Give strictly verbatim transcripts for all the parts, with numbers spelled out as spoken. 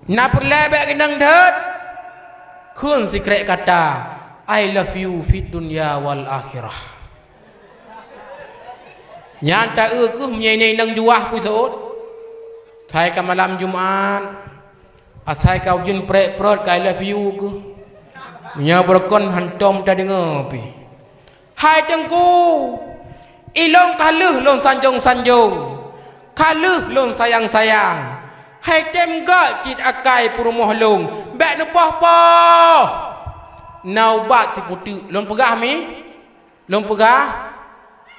Na peureulée bék keunong deuet, kheun sikrek kata, "I love you fid dunya wal akhirah." Nyan taeu kheueh meunyoe inong juah pih seuôt. Asai ka malam Jumat, asai ka ujeuen prek-prot ka "I love you" kheueh. Meunyoe beureugon hantom tadeungoe pih. Hai Teungku, ilong ka lheueh lôn sanjong-sanjong, ka lheueh lôn sayang-sayang. Hai tem gak cit akai peurumoh lôn, bék neupoh-poh. Na ubat siputeuk lôn peugah mi? Lôn peugah,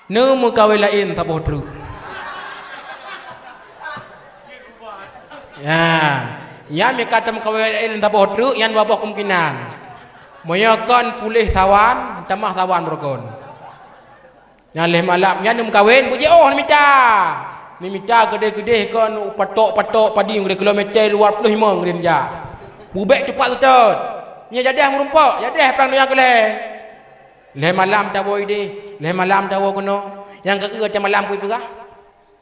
neumeukawen laén saboh treuk. Ya, nyan meuka tameukawen laén saboh treuk, nyan dua boh kemungkinan. Meunyoe kon puléh sawan, tamah sawan beureugon. Nyan lheueh malam, nyan neumeukawen, beujiôh neumita. Neumita keudeh-keudeh kon patok-patok padi, keudeh kilometer dua ploh limong keudeh neujak. Bubek tupat seutôt. Nyan jadeh meurumpok, jadeh prang donya keulhèe. Lhèe malam tawoe ideh, lhèe malam tawoe keunoe. Nyang keu-, keu malam pih peugah.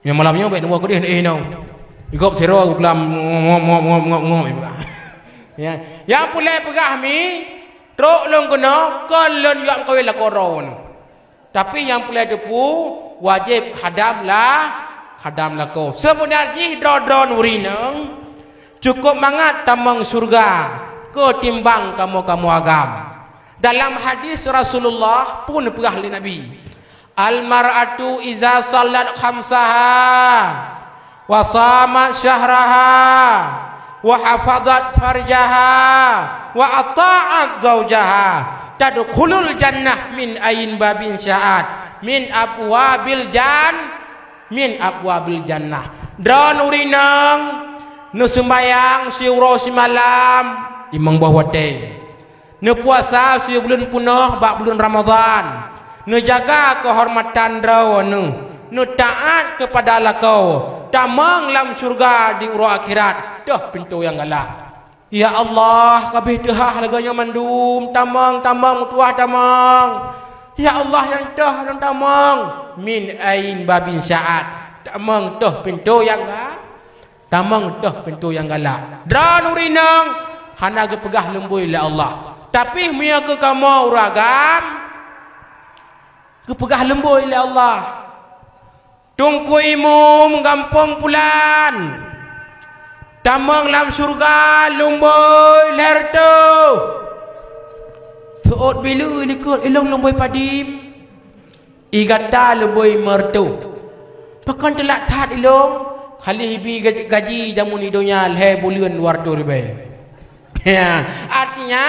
Nyang malam nyoe bèk neuwoe keudeh, eh, nyoe. Igop siro geupeugah, ngo, ngo, ngo, ngo, ngo, ngo, peugah. Ya. Nyang peureulèe peugah mi, trok lôn keunoe, kon lôn jak meukawen lakoe droeneuh. Tapi nyang peureulèe teupeu, wajéb khadam la, khadam lakoe. Seubeuna jih droe-droe ureueng inong, cukôp mangat tamong syeuruga keutimbang kamoe-kamoe agam. Dalam hadis Rasulullah pun peugah lé Nabi, "Al-mar'atu iza shallat khamsaha, wa shamat syahraha, wa hafazat farjaha, wa atha'at zaujaha, tadkhulul jannah min ayin babin sya'at, min abwabil jan-, min abwabil jannah." Droe ureueng inong neuseumbayang siuroe simalam limong boh watèe. Neupuasa sibuleuen peunoh bak buleuen Ramadhan. Neujaga keuhormatan droeneuh. Neutaat keupada lakoe. Tamong lam syeuruga di uroe akhirat. Toh pintoe nyang galak. Ya Allah, ka abéh teuhah lagèe nyoe mandum. Tamong, tamong, meutuwah tamong. Ya Allah, nyang toh lôn tamong. Min ayin babin sya'at. Tamong toh pintoe nyang ga-, Tamong toh pintoe nyang galak. Droe ureueng inong hana geupeugah leumbôi lé Allah. Tapi meunyoe keu kamoe ureueng agam, geupeugah leumbôi lé Allah. Teungku Imum gampông pulan, tamong lam syeuruga leumbôi lhèe reutôh. Seuôt bileue likot ilong leumbôi padum. I gata leumbôi meureutoh. Pakon teulat that ilong, ka lheueh ibi gaj-, gaji jameun i donya lhèe buleuen dua reutôh ribèe. Ya, artinya,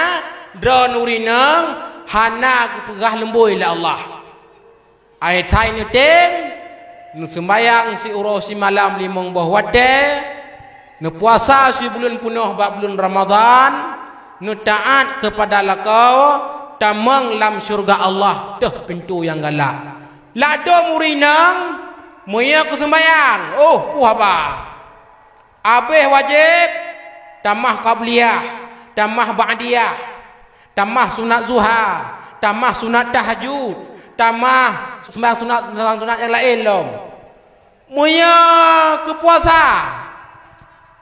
droe ureueng inong hana geupeugah leumbôi lé Allah. Asai neutem, neuseumbayang siuroe simalam limong boh watèe, neupuasa sibuleuen peunoh bak buleuen Ramadhan, neutaat keupada lakoe, tamong lam syeuruga Allah, toh pintoe nyang galak. Ladôm ureueng inong, meunyoe keu seumbayang, oh, puh haba. Abéh wajéb, tamah qabliyah, tamah ba'diyah, tamah sunat zuha, tamah sunat tahajud, tamah seumbayang sunat, sunat nyang laén lom. Meunyoe keu puasa,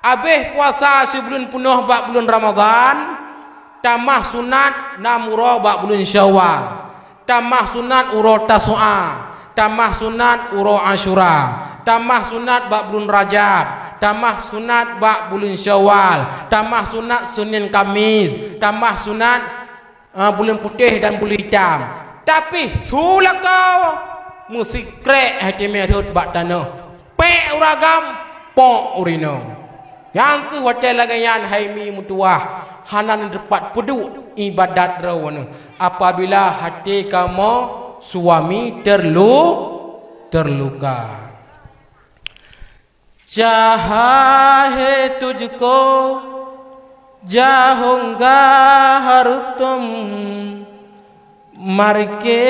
abéh puasa sibuleuen peunoh bak buleuen Ramadhan, tamah sunat nam uroe bak buleuen Syawal, tamah sunat uroe Tasu'a, tamah sunat uroe Asyura, tamah sunat bak buleuen Rajab, tamah sunat bak buleuen Syawal, tamah sunat Senin Kamis, tamah sunat ah, buleuen putéh dan buleuen itam. Tapi su lakoe meusikrek até mé rhot bak tanoh. Pék ureueng agam, pok ureueng inong. Nyang kheueh watèe lagèe nyan hai mi meutuwah, hana neuteumpat peuduek iébadat droeneuh. Apabila até kamoe suami terlu-, terluka. चाहा है तुझको चाहूंगा हर दम, मर के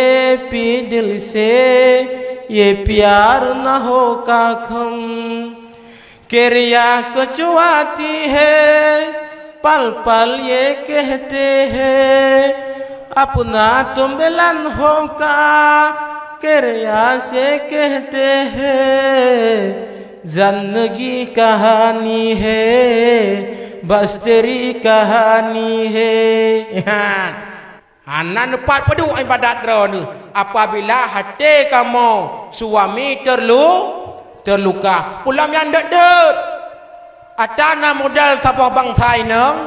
भी दिल से ये प्यार न होगा कम। किरिया कुछ आती है, पल पल ये कहते हैं, अपना तो मिलन होगा, किरिया से कहते हैं, जिंदगी कहानी है, Basteri kahani he. Hana neupat peuduek ibadat droeneuh apabila até kamoe suami terlu-, terluka. Pulam nyang deuet-deuet. Ata na modal saboh bansa inong,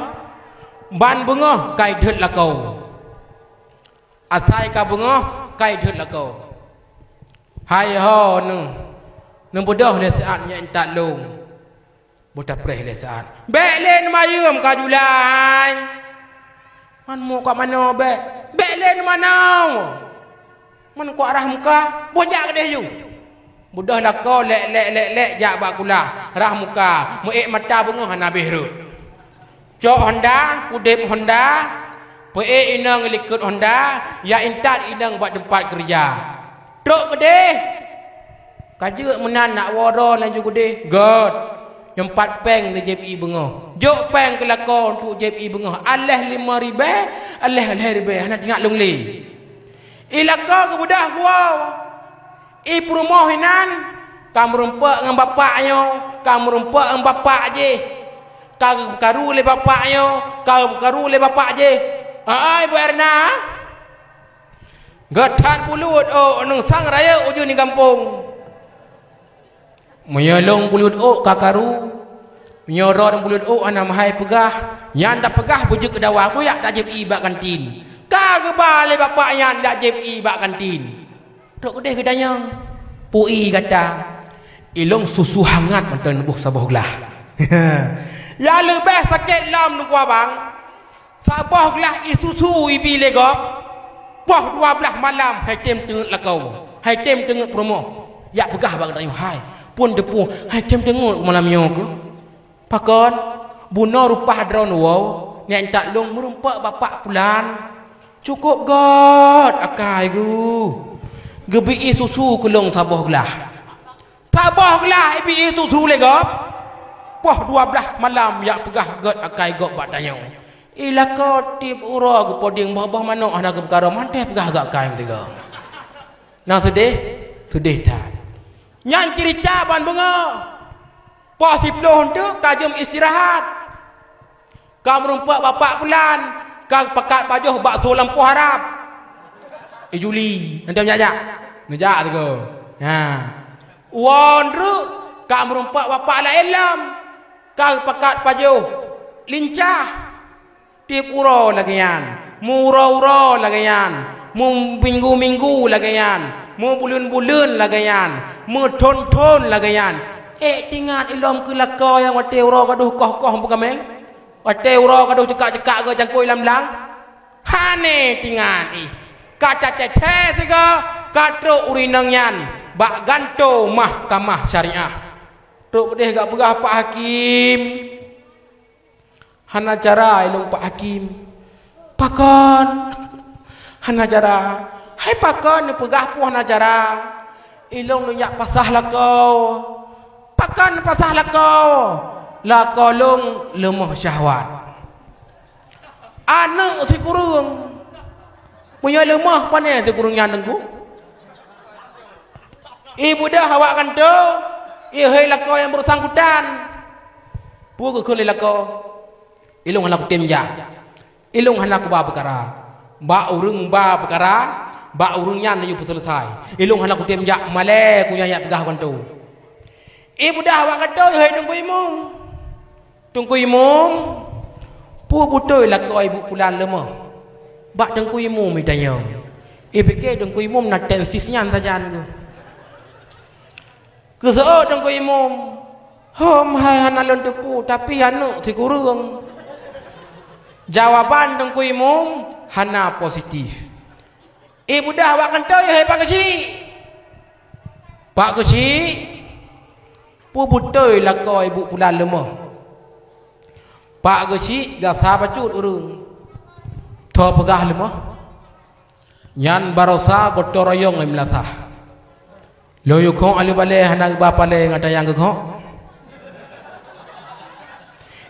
ban beungoh kai deuet lakoe. Asai ka beungoh kai deuet lakoe. Hai ho neuh, neubeudôh lé siat nyan intat lôn. Boh tapreh lé siat. Bék lé neumayeuem ka julai. Man meukamoe bék. Bék lé neumanoe. Man kuat rhah muka, boh jak keudeh ju. Beudôh lakoe lék-lék-lék-lék jak bak kulah. Rhah muka, meuék mata beungoh hana abéh rhot. Cok honda, kudeb honda, peuék inong likot honda, jak intat inong bak teumpat keureuja. Trok keudeh. Ka jeuet meunan nak woe droe laju keudeh, göt. Nyang pat péng neujieb ié beungoh. Jok péng keu lakoe untuk jieb ié beungoh. Aléh limong ribèe, aléh lhèe ribèe, hana teuingat lôn lé. Ié lakoe geubeudôh geuwoe. Ié peurumoh inan ka meurumpok ngon bapak nyoe, ka meurumpok ngon bapak jih. Ka geupeukaru lé bapak nyoe, ka geupeukaru lé bapak jih. Hai, Bu Erna. Göt that buleuen ôk, neuh sang rayeuk ujeuen di gampông. Meunyoe lôn buleuen ôk ka karu, meunyoe droeneuh buleuen ôk hana meuhai peugah, nyan tapeugah beujeuet keu dawa, kujak tajieb ié bak kantin. Ka geuba lé bapak nyan jak jieb ié bak kantin. Trok keudeh geutanyong, "Peue ié gata?" "Ilôn susu hangat mantong neuboh saboh glah." Ya leubeh sakét lom Teungku Abang. Saboh glah ié susu ibi lé gob, poh dua blaih malam hai tem teungeut lakoe, hai tem teungeut peurumoh. Jak peugah bak geutanyoe, "Hai, phon teupeu, hai tem teungeut malam nyoe keuh?" "Pakon?" "Bunoe reupah droeneuh woe, neuk intat lôn meurumpok bapak pulan. Cukôp göt akai geuh. Geubri ié susu keu lôn saboh glah." Saboh glah ibi ié susu lé gob. Poh dua blaih malam jak peugah göt akai gob bak tanyoe. Ié lakoe tiep uroe geupodeng boh-boh manok hana geupeukaru, mantöng peugah göt akai meusigoe. Na seudeh? Seudeh that. Nyan ceurita ban beungoh. Poh siplôh teuk ka jeuem istirahat. Ka meurumpok bapak pulan, ka pakat pajoh bakso lampôh Arab. Eh, Juli, nanti jak-jak. Neujak sigoe. Ha. Uroe treuk ka meurumpok bapak laén lom. Ka pakat pajoh lincah. Tiep uroe lagèe nyan, meuuroe-uroe lagèe nyan, meuminggu-minggu lagèe nyan, meubuleuen-buleuen lagèe nyan, meuthôn-thôn lagèe nyan. Ék teuingat ilom keu lakoe nyang watèe uroe gadôh koh-koh beugaméng? Watèe uroe gadôh ceukak-ceukak geuh cangkôi lam blang? Hana teuingat ih. Ka tathèe-thèe sigoe, ka trok ureueng inong nyan bak gantoe mahkamah syariah. Trok keudeh geupeugah, "Pak Hakim, hana cara ilôn, Pak Hakim." "Pakon hana cara?" "Hai pakon neupeugah peue hana cara? Ilôn neujak pasah lakoe." "Pakon pasah lakoe?" "Lakoe lôn leumoh syahwat." "Aneuk sikureueng." "Meunyoe leumoh, pane sikureueng nyan Teungku?" Ibeudôh awak gantoe, ihôi lakoe nyang bersangkutan. Peue geukheun lé lakoe? "Ilôn hana kutem jak. Ilôn hana kuba peukara. Bak ureueng ba peukara, bak ureueng nyan neuyue peuseuleusai. Ilôn hana kutem jak, malèe kunyang jak peugah gantoe." Ibeudôh awak gantoe, ihôi Teungku Imum. "Teungku Imum, peue beutôi lakoe ibu pulan leumoh?" Bak Teungku Imum itanyong. Ipike Teungku Imum na tensis nyan sajan geuh. Geuseuôt Teungku Imum, "Hom hai hana lôn teupeu, tapi aneuk sikureueng." Jawaban Teungku Imum hana positif. Ibeudôh awak gantoe, ihôi Pak Geuchik. "Pak Geuchik, peue beutôi lakoe ibu pulan leumoh?" "Pak Geuchik, gasa bacut ureueng." "Tho peugah leumoh?" "Nyan barosa gotong royong i meulasah. Lôn yue khok aleue balèe hana geuba palèe ngon tayang geukhok."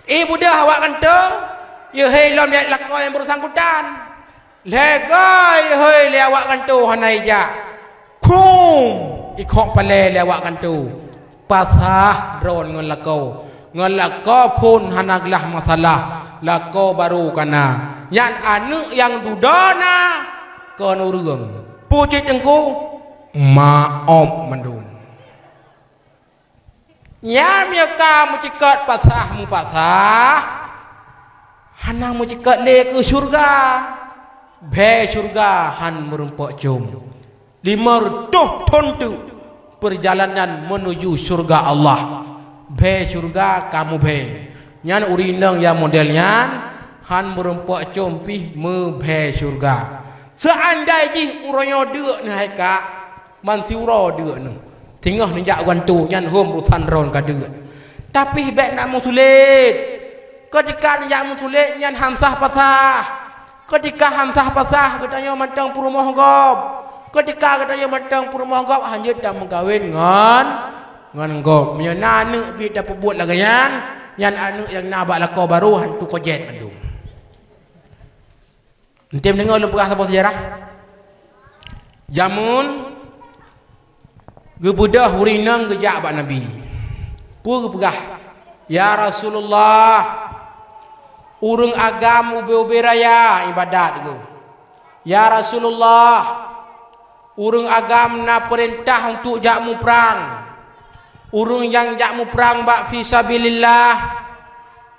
Ibeudôh awak gantoe, ihôi lom jak lakoe nyang bersangkutan. Lhèe goe ihôi lé awak gantoe hana ijak. Khum! Ikhok palèe lé awak gantoe. Pasah droeneuh ngon lakoe. Ngon lakoe phon hana glah masalah, lakoe barô ka na. Nyan aneuëk nyang dudoe na kon ureuëng. Peue cit teungku? Ma'ob mandum. Nyan meunyoe ka meucikot pasah mupasah, hana meucikot lé keu syeuruga. Bhée syeuruga han meurumpok com. Lima reutôh thon teuk peurjalanan meunuju syeuruga Allah. Bhée syeuruga ka mubhée. Nyan ureuëng inong nyang model nyan han meurumpok com pih meubhée syeuruga. Seuandai jih uroe nyoe deuk neuh hai kak, ban siuroe deuk neuh. Singoh neujak u gantoe nyan hom urosan droen ka deuk. Tapi bék na meusulet. Keutika neujak meusulet nyan han sah pasah. Keutika han sah pasah geutanyoe mantong peurumoh gob. Keutika geutanyoe mantong peurumoh gob han jeuet tameukawen ngon, ngon gob. Meunyoe na aneuëk biet tapeubuet lagée nyan, nyan aneuëk nyang na bak lakoe barô hantu kojét mandum. Eunteuk deungoe lôn peugah saboh seujarah. Jameun geubeudôh ureuëng inong geujak bak Nabi. Peue geupeugah, "Ya Rasulullah, ureuëng agam ubé-ubé raya iébadat geuh. Ya Rasulullah, ureuëng agam na peurintah untuk jak muprang. Ureuëng nyang jak muprang bak fi sabilillah,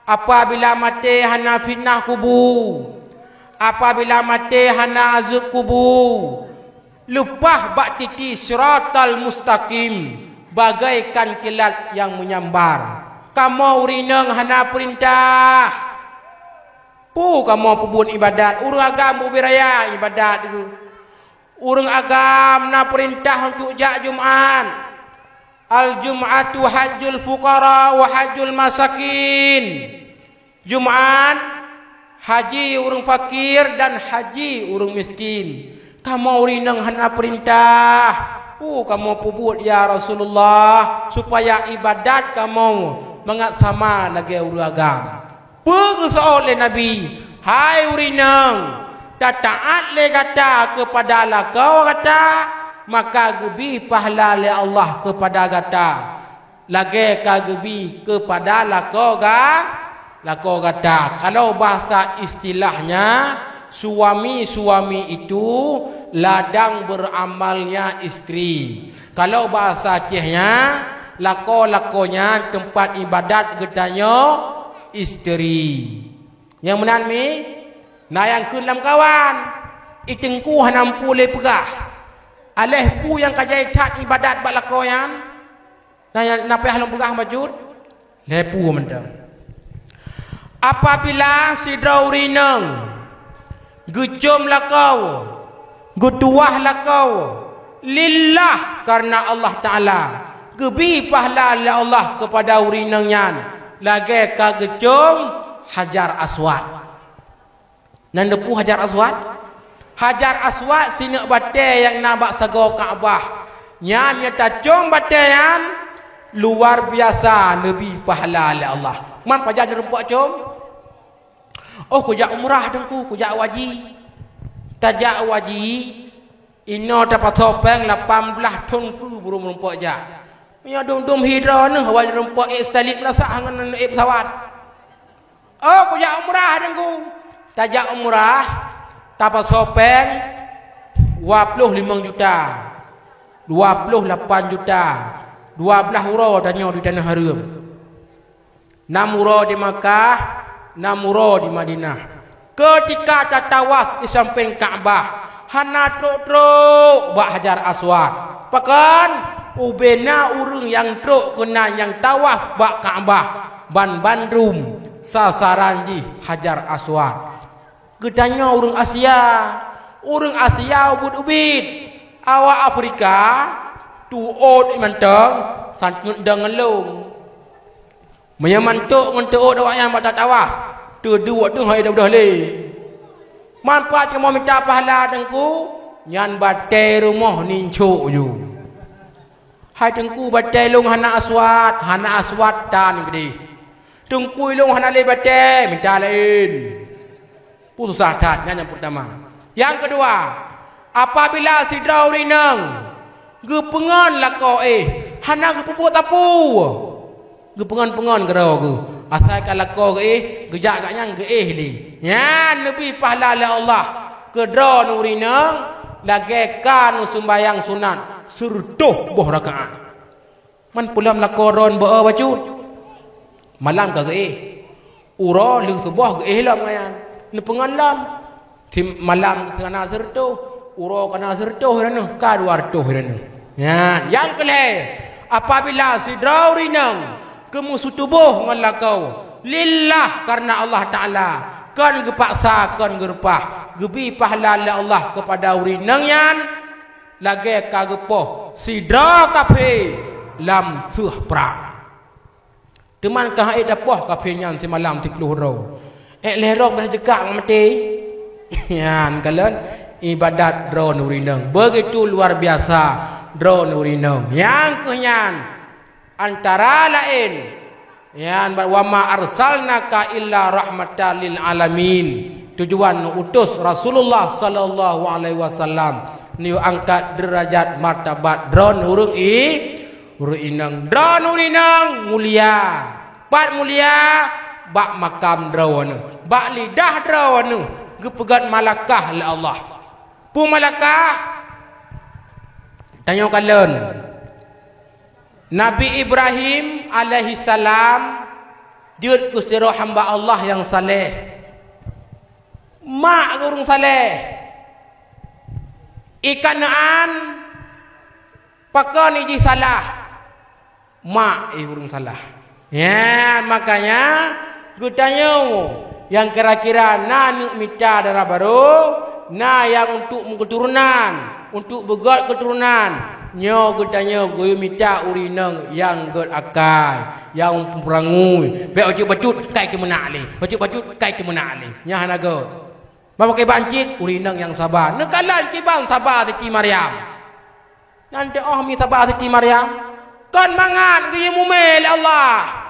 apabila maté hana fitnah kubu, apabila maté hana azeueb kubu, leupah bak titi siratal mustaqim, bagaikan kilat nyang meunyambar. Kamoe ureuëng inong hana peurintah. Peue kamoe peubuet iébadat, ureuëng agam ubé raya iébadat geuh. Ureuëng agam na peurintah untuk jak Jumat. Al-Jum'atu hajjul fuqara wa hajjul masakin." Jumat, haji ureuëng fakir dan haji ureuëng miskin. Kamoe ureuëng inong hana peurintah. Peue kamoe peubuet, ya Rasulullah, supaya iébadat kamoe mangat sama lagée ureuëng agam? Peue geuseuôt lé Nabi, "Hai ureuëng inong, tataát lé gata keupada lakoe gata, maka geubi pahala lé Allah keupada gata, lagée ka geubi keupada lakoe ga-, lakoe gata." Kalau bahasa istilahnya, suami-suami itu ladang beramalnya istri. Kalau bahasa Acehnya, lakoe-lakoe nyan teumpat iébadat geutanyoe istri. Nyang meunan mi, na nyang kheun lamkawan, i teungku hana muphom lé peugah. Aléh peue nyang ka jai that iébadat bak lakoe nyan? Na, na payah lôn peugah bacut? Lhée peue mantong. Apabila sidroe ureuëng inong geucom lakoe, geutuwah lakoe, lillah, kareuna Allah Taala, geubi pahala lé Allah keupada ureuëng inong nyan lagée ka geucom Hajar Aswad. Nan teupeue Hajar Aswad? Hajar Aswad sineuk batée nyang na bak sagoe Ka'bah. Nyan meunyoe tacom batée nyan, luar biasa neubi pahala lé Allah. Man pajan neurumpok com? Oh, kujak umrah teungku, kujak u haji. Tajak u haji, inoe tapasoe péng lapan blaih thon keu burom rumpok jak. Meunyoe dum-dum hidroe neuh awai rumpok ék stalip meulasah ngon ék pesawat. Oh, kujak umrah teungku. Tajak umrah, tapasoe péng dua ploh limong juta, dua ploh lapan juta, dua blaih uroe tanyoe di Tanah Haram. Nam uroe di Makkah, nam uroe di Madinah. Keutika tatawaf di sampéng Ka'bah, hana trok-trok bak Hajar Aswad. Pakon? Ubena ureuëng nyang trok keunan nyang tawaf bak Ka'bah, ban bandum sasaran jih Hajar Aswad. Geutanyoe ureuëng Asia, ureuëng Asia ubit-ubit, awak Afrika tuôt mantong, sangkeut deungon lôn. Meunyoe mantok ngon teuôt awaknyan bak tatawaf, teuduek teuh hai deuh lé. Man pat kamoe mita pahala teungku, nyan batée rumoh nincok ju. Hai teungku, batée lôn hana aswad, hana aswad tan geudeh. Teungku lôn hana lé batée, mita laén. Peue susah that, nyan nyang peurtama. Nyang keudua, apabila sidroe ureuëng inong geupeungon lakoe, hana geupeubuet sapeue, Geupeungon-peungon keudroe geuh. Asai ka lakoe geuéh, geujak gobnyan geuéh lé. Nyan neubri pahala lé Allah keu droeneuh ureuëng inong lagée ka neuseumbahyang sunat sireutôh boh rakaat. Man peulom lakoe droeneuh beu bacut. Malam ka geuéh. Uroe lheueh suboh geuéh lom ngon nyan. Neupeungon lom. Sim-, malam ka na sireutôh, uroe ka na sireutôh droeneuh, ka dua reutôh droeneuh. Nyan, nyang keu lhée, apabila sidroe ureuëng inong keumeusutubôh ngon lakoe lillah, kareuna Allah Taala, kon geupaksa, kon geureupah, geubri pahala lé Allah keupada ureuëng inong nyan lagée ka geupoh sidroe kafé lam seueh prang. Teuma ka han ék tapoh kafé nyan simalam siplôh droe. Ék lhée droe pih jikak ngon maté. Nyan kalon iébadat droeneuh ureuëng inong. Beugitu luar biasa droeneuh ureuëng inong. Nyang keuh nyan antara laén, nyan, "Wa ma arsalnaka illa rahmatan lil alamin." Tujuan neuutus Rasulullah sallallahu alaihi wasallam, neuyue angkat deurajat martabat droeneuh ureuëng i-, ureuëng inong. Droeneuh ureuëng inong mulia. Pat mulia? Bak makam droeneuh, bak lidah droeneuh geupeugét malakah lé Allah. Peue malakah? Tanyoe kalon. Nabi Ibrahim alaihissalam jeuet keu sidroe hamba Allah nyang saleh. Mak ureuëng saleh. I Kanaan pakon i jih salah. Mak i ureuëng salah. Nyan, makanya geutanyoe nyang kira-kira na aneuk mita dara barô, na nyang untuk meuketurunan, untuk beugét keturunan, nyoe geutanyoe geuyue mita ureuëng inong nyang gét akai, nyang peurangui. Bék bacut-bacut kai teumeunak lé, bacut-bacut kai teumeunak lé. Nyan hana gét. Bah pakai bancit, ureuëng inong nyang saba. Neukalon kiban saba Siti Maryam. Nyan teuh óh mi saba Siti Maryam. Kon mangat geuyue mumé lé Allah.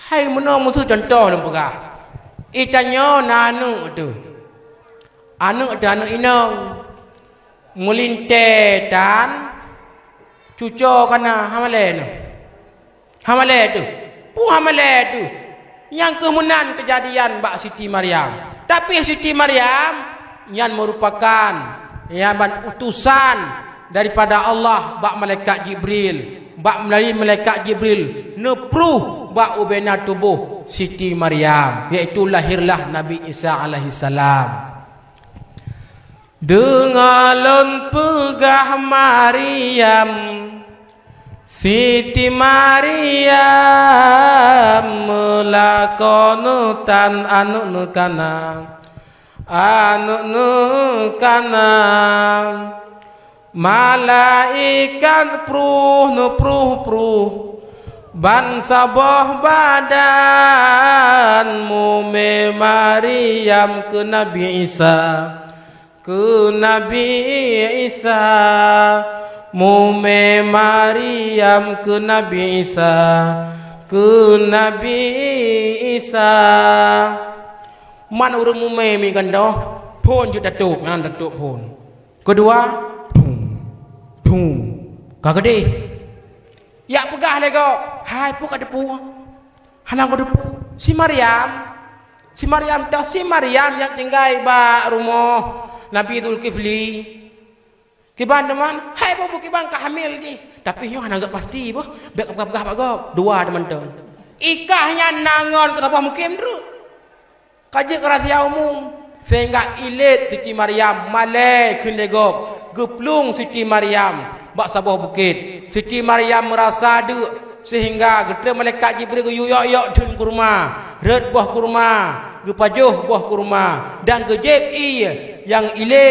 Hai meunoe meuseu contoh lôn peugah. I tanyoe na aneuk teuh. Aneuk teuh aneuk inong. Meulintée tan, cucoe ka na, hana malée nyoe. Hana malée teuh. Peue hana malée teuh? Nyang keuh meunan keujadian bak Siti Maryam. Tapi Siti Maryam nyan meurupakan, ya, ban utusan daripada Allah bak malaikat Jibril. Bak meulalu malaikat Jibril neupruh bak ubena tuboh Siti Maryam, yaitu lahirlah Nabi Isa alaihissalam. Deungoe lôn peugah Maryam, Siti Maryam, meulakoe neutan aneuk neuh ka na, aneuk neuh ka na. Malaikat pruh neupruh-pruh ban saboh badan, mumé Maryam keu Nabi Isa. Keu Nabi Isa, mumé Maryam keu Nabi Isa, keu Nabi Isa. Man ureuëng mumé mi gandoh, phon jeuet tatôb, nyan tatôb phon. Keudua, thung, thung, ka keudeh. Jak peugah lé gob, "Hai, peue ka teupeue?" Hana geuteupeu. Si Maryam. Si Maryam toh, si Maryam nyang tinggai bak rumoh Nabi Zulkifli. Kiban teuma, hai boh kiban ka hamil jih. Tapi nyoe hana geuh pasti boh, bék peugah-peugah bak gob. Dua teuma teuh. Ikah nyan na ngon keu saboh mukim treuk. Ka jeuet keu rahsia umum. Sehingga ilét Siti Maryam malée kheun lé gob, geuplueng Siti Maryam bak saboh bukét. Siti Maryam meurasa deuk, sehingga geutrön malaikat Jibril geuyue yok-yok theun kurma, rhot boh kurma, geupajoh boh kurma, dan geujieb ié nyang ilé,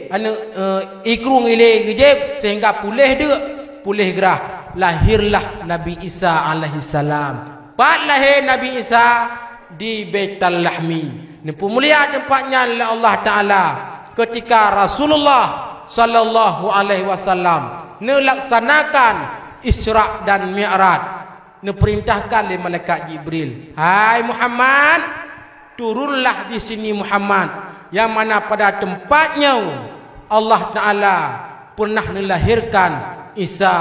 aneuk, eh, ikrung ilé geujieb, sehingga puléh deuk, puléh grah. Lahirlah Nabi Isa alaihissalam. Pat lahé Nabi Isa? Di Baitul Lahmi. Neupeumulia teumpat nyan lé Allah Taala keutika Rasulullah sallallahu alaihi wasallam neulaksanakan Isra dan Mi'raj, neupeurintahkan lé malaikat Jibril, "Hai Muhammad, turunlah di sini Muhammad, nyang mana pada teumpat nyoe Allah Taala peunah neulahérkan Isa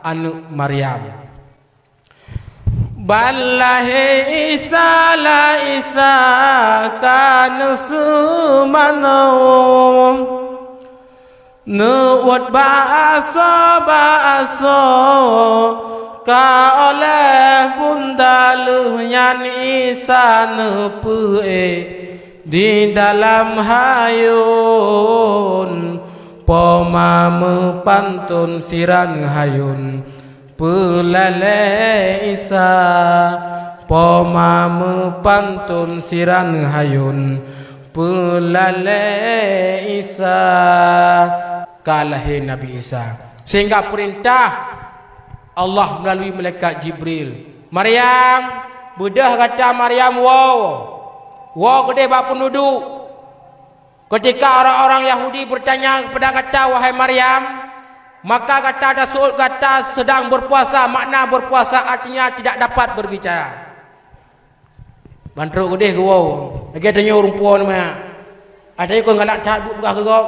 aneuk Maryam." Ban lahé Isa, la Isa ka neuseumanoe, neuôt bak asoe, bak asoe ka óh lheueh bunda lheueh nyan Isa neupeuék di dalam hayôn. Po ma meupanton sira neuhayôn, peulalé Isa. Po ma meupanton sira neuhayôn, peulalé Isa. Ka lahé Nabi Isa, sehingga peurintah Allah meulalu malaikat Jibril, "Maryam, beudôh gata Maryam woe, woe keudeh bak peunuduek." Ketika orang-orang Yahudi bertanya kepada gata, wahai Maryam, maka gata taseuôt gata sedang berpuasa, makna berpuasa artinya tidak dapat berbicara. Ban trok keudeh geuwoe, lagée tanyoe ureuëng puwoe nyan. Ai tanyoe kon galak that buet peugah keu gob.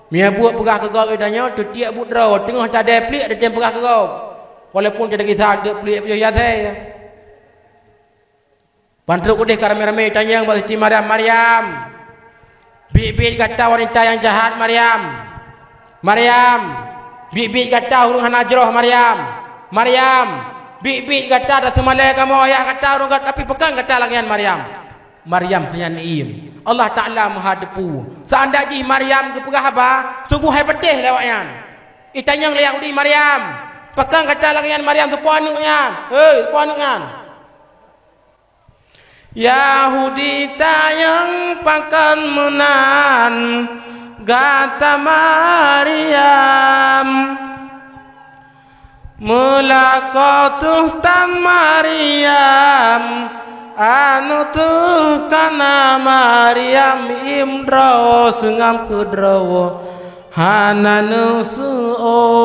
Meunyo buet peugah keu gob, ai tanyoe teutiek buet droe, teungoh tadée pliek, teutem peugah keu gob. Walaupun tadée kisah teuk pliek, pajoh yasée. Ban trok keudeh ka ramé-ramé tanyong bak Siti Maryam, "Maryam, biet-biet gata wanita nyang jahat, Maryam! Maryam, biet-biet gata ureuëng hana jroh, Maryam! Maryam, biet-biet gata taseumalée kamoe ayah gata ureuëng gata, tapi pakon gata lagée nyan, Maryam?" Maryam hana neuiem. Allah Taala Maha Teupeu. Seandai jih Maryam geupeugah haba, sungguh hai patéh lé awaknyan. Itanyong lé Yahudi, "Maryam, pakon gata lagée nyan, Maryam? Soe po aneuëk nyan? Hei, soe po aneuëk nyan?" Yahudi tanyong, "Pakon meunan gata Maryam? Meulakoe teuh tan Maryam, aneuëk teuh kana Maryam, im droe seungab keudroe." Hana neuseuôt,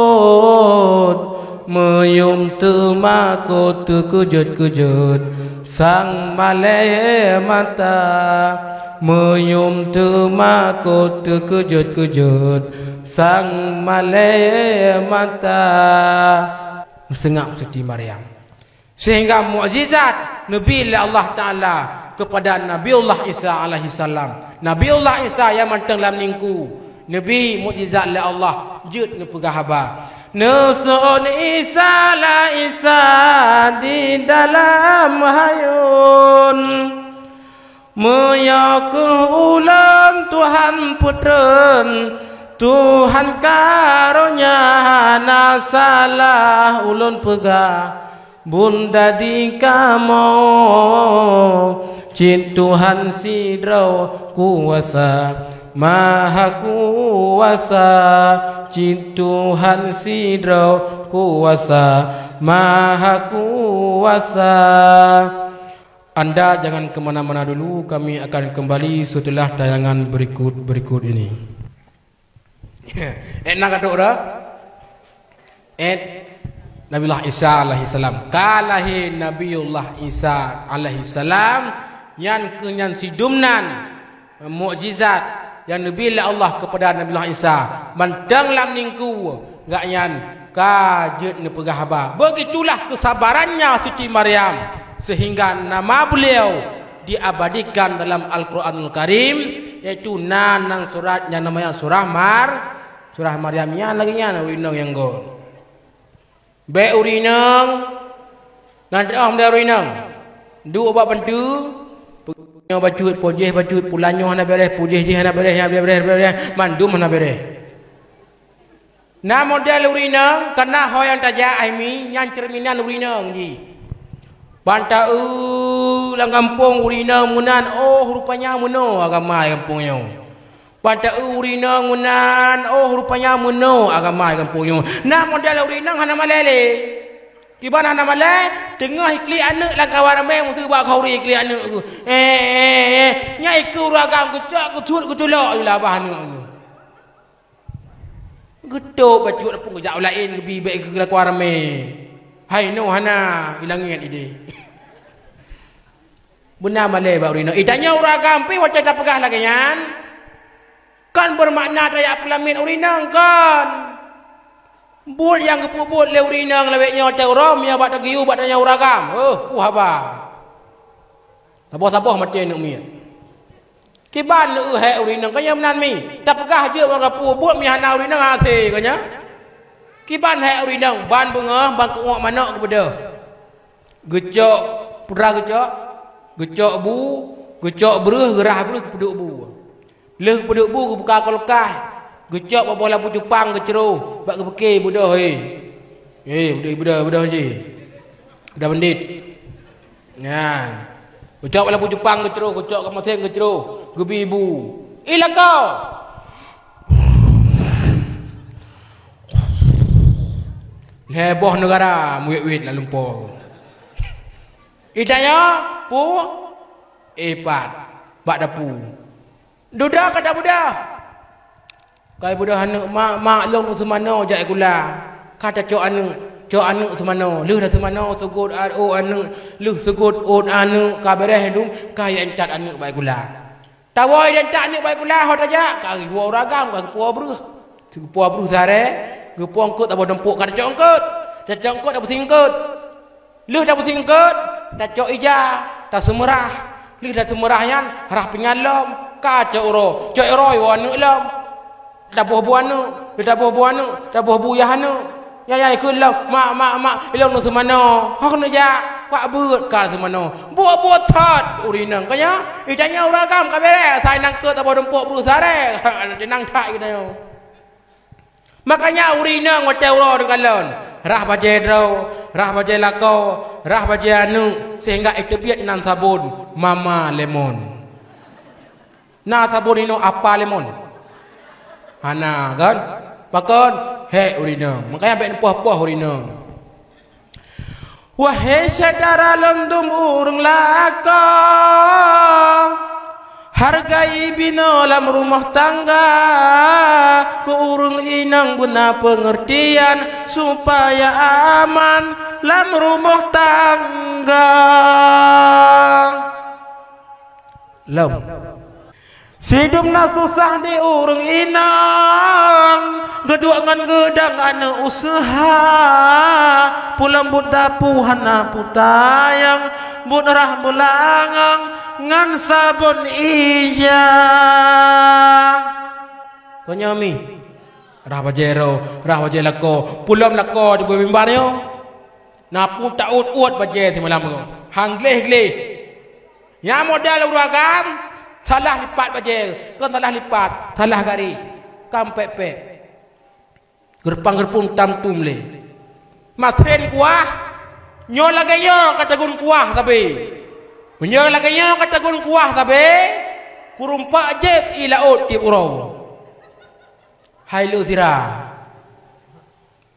meuyuem teumakot teukeujot-keujot sang malée mata. Meuyuem teumakot teukeujot-keujot sang malée mata. Meuseungab Siti Maryam. Sehingga mukjizat neubi lé Allah Taala keupada Nabiullah Isa alaihissalam. Nabiullah Isa nyang mantong lam ningku neubi mukjizat lé Allah, jeuet neupeugah haba, "Neuseuôt Isa, la Isa di dalam hayôn. Meunyoe keuh ulôn Tuhan peutreun, Tuhan karonya hana salah ulôn peugah." Bunda di kamoe, cit Tuhan sidroe kuasa, maha kuasa, cit Tuhan sidroe kuasa, maha kuasa. Anda jangan ke mana-mana dulu, kami akan kembali setelah tayangan berikut-berikut ini. Eh, na ka trok dah? Eh, Nabiullah Isa alaihissalam. Ka lahé Nabiullah Isa alaihissalam, nyan keuh nyan sidum nan mukjizat nyang neubi lé Allah keupada Nabiullah Isa. Mantong lam ningku gobnyan ka jeuet neupeugah haba. Begitulah kesabarannya Siti Maryam, sehingga nama beliau diabadikan dalam Al-Quranul Karim, yaitu na nan surat nyang namanya surah Mar-, surah Maryam. Nyan lagée nyan ureuëng inong nyang göt. Bék ureuëng inong, nan teuh model ureuëng inong, duek bak pintoe, nyoe bacut, pojéh bacut, pulan nyoe hana béréh, pojéh jih hana béréh, hana béréh, béréh, mandum hana béréh. Na model ureuëng inong, kana ho nyang tajak hai mi, nyan cerminan ureuëng inong jih. Ban taeu lam gampông ureuëng inong meunan, oh, rupanya meunoe agama di gampông nyoe. Ban taeu ureuëng inong meunan, oh, rupanya meunoe agama di gampông nyoe. Na model ureuëng inong hana malée lé. Kiban hana malée, teungoh iklik aneuëk lam kawan ramé, meuseu bak khauri iklik aneuëk geuh. Eh, eh, eh, nyan ikeue ureuëng agam geucok, geusuet, geuculok ilabah aneuëk geuh. Geutôb bacut apui geujak u laén geubi bék keu lakoe ramé. Hai nyoe hana ilangét idéh. Beuna malée bak ureuëng inong. Itanyoe ureuëng agam pih watée tapeugah lagée nyan, kon beumakna tajak peulamiet ureuëng inong, kon. Buet nyang geupeubuet lé ureueng inong lawét nyoe teuh uroe, meunyoe bak tagiu bak tanyoe ureueng agam. Heuh, peue haba. Saboh-saboh maté aneuk miet. Kiban neueu hék ureueng inong, ka nyan meunan mi. Tapeugah jeuet ngon rapu buet meuhana ureueng inong hase ka nyan. Kiban hék ureueng inong, ban beungoh, ban keu'uek manok geubeudôh. Geucok, peue geucok? Geucok bu, geucok breuh, geurah breuh, geupeuduek bu. Lheueh geupeuduek bu, geubuka kulkas. Geucok bak boh lampu cupang, geucroh, bak geupike beudôh, he. He, beudôh, beudôh, beudôh jih. Beudôh bandét. Nyan. Geucok bak lampu cupang geucroh, geucok keu meusén geucroh, geubi bu. Ih lakoe! Lhèe boh neugara meuwét-wét lam lumpoe. Ih tanyoe, pu? Eh, pat. Bak dapu. Dudoe ka tabeudôh. Ka ibeudôh aneuk, "Mak, mak, lôn seumanoe jak sikula." Ka tacok aneuk, cok aneuk seumanoe. Lheueh taseumanoe, seugot ôt aneuk, lheueh seugot ôt aneuk ka beureh dum, ka iantat aneuk bak sikula. Tawoe iantat aneuk bak sikula, ho tajak, ka geuwoe ureueng agam, ka geupuwoe breuh. Geupuwoe breuh saré, geupuwoe eungkôt saboh dumpok, ka tacok eungkôt. Tacok eungkôt, tapeusieng eungkôt. Lheueh tapeusieng eungkôt, tacok ija, taseumeurah. Lheueh taseumeurah nyan, rhah pingan lom, ka cok uroe, cok uroe iwoe aneuk lom. Taboh bu aneuk, taboh bu aneuk, taboh bu yah aneuk. Nyan, nyan ikheun lom, "Mak, mak, mak, ilôn neuk seumanoe." Hok neujak, kuak beuet ka seumanoe. Buet-buet that ureueng inong. Ka nyan, ih tanyoe ureueng agam ka beureh, asai nang keuet saboh dumpok breuh saré. Nang that geutanyoe. Makanya ureueng inong watèe uroe teukalon, rhah bajèe droe, rhah bajèe lakoe, rhah bajèe aneuk, sehingga iteubiet nan sabon Mama Lemon. Na sabon inoe Apa Lemon? Hana, kan? Pakon? Hék ureueng inong. Makanya bèk neupoh-poh ureueng inong. Wahé syedara lôn dum ureueng lakoe, hargai binoe lam rumoh tangga, keu ureueng inong beuna peungeurtian supaya aman lam rumoh tangga. Lom. Sidum na susah di ureueng inong, geuduek ngon geudong aneuk useuha, pulang buet dapu hana peutayang, buet rhah beulangong ngon sabon ija. Konyoe mi, rhah bajèe droe, rhah bajèe lakoe, pulom lakoe di bawah mimbar nyoe. Na peue taôt-ôt bajèe simalam nyoe. Han gleh-gleh. Nyang model ureueng agam, salah lipat bajèe, kon salah lipat, salah garéh. Kam pèk-pèk. Geureumpang-geureumpung tam tum lé. Masen kuah, nyoe lagèe nyoe ka tagun kuah sabe. Meunyoe lagèe nyoe ka tagun kuah sabe, kureumpok jép ie laôt tiep uroe. Hai le sira.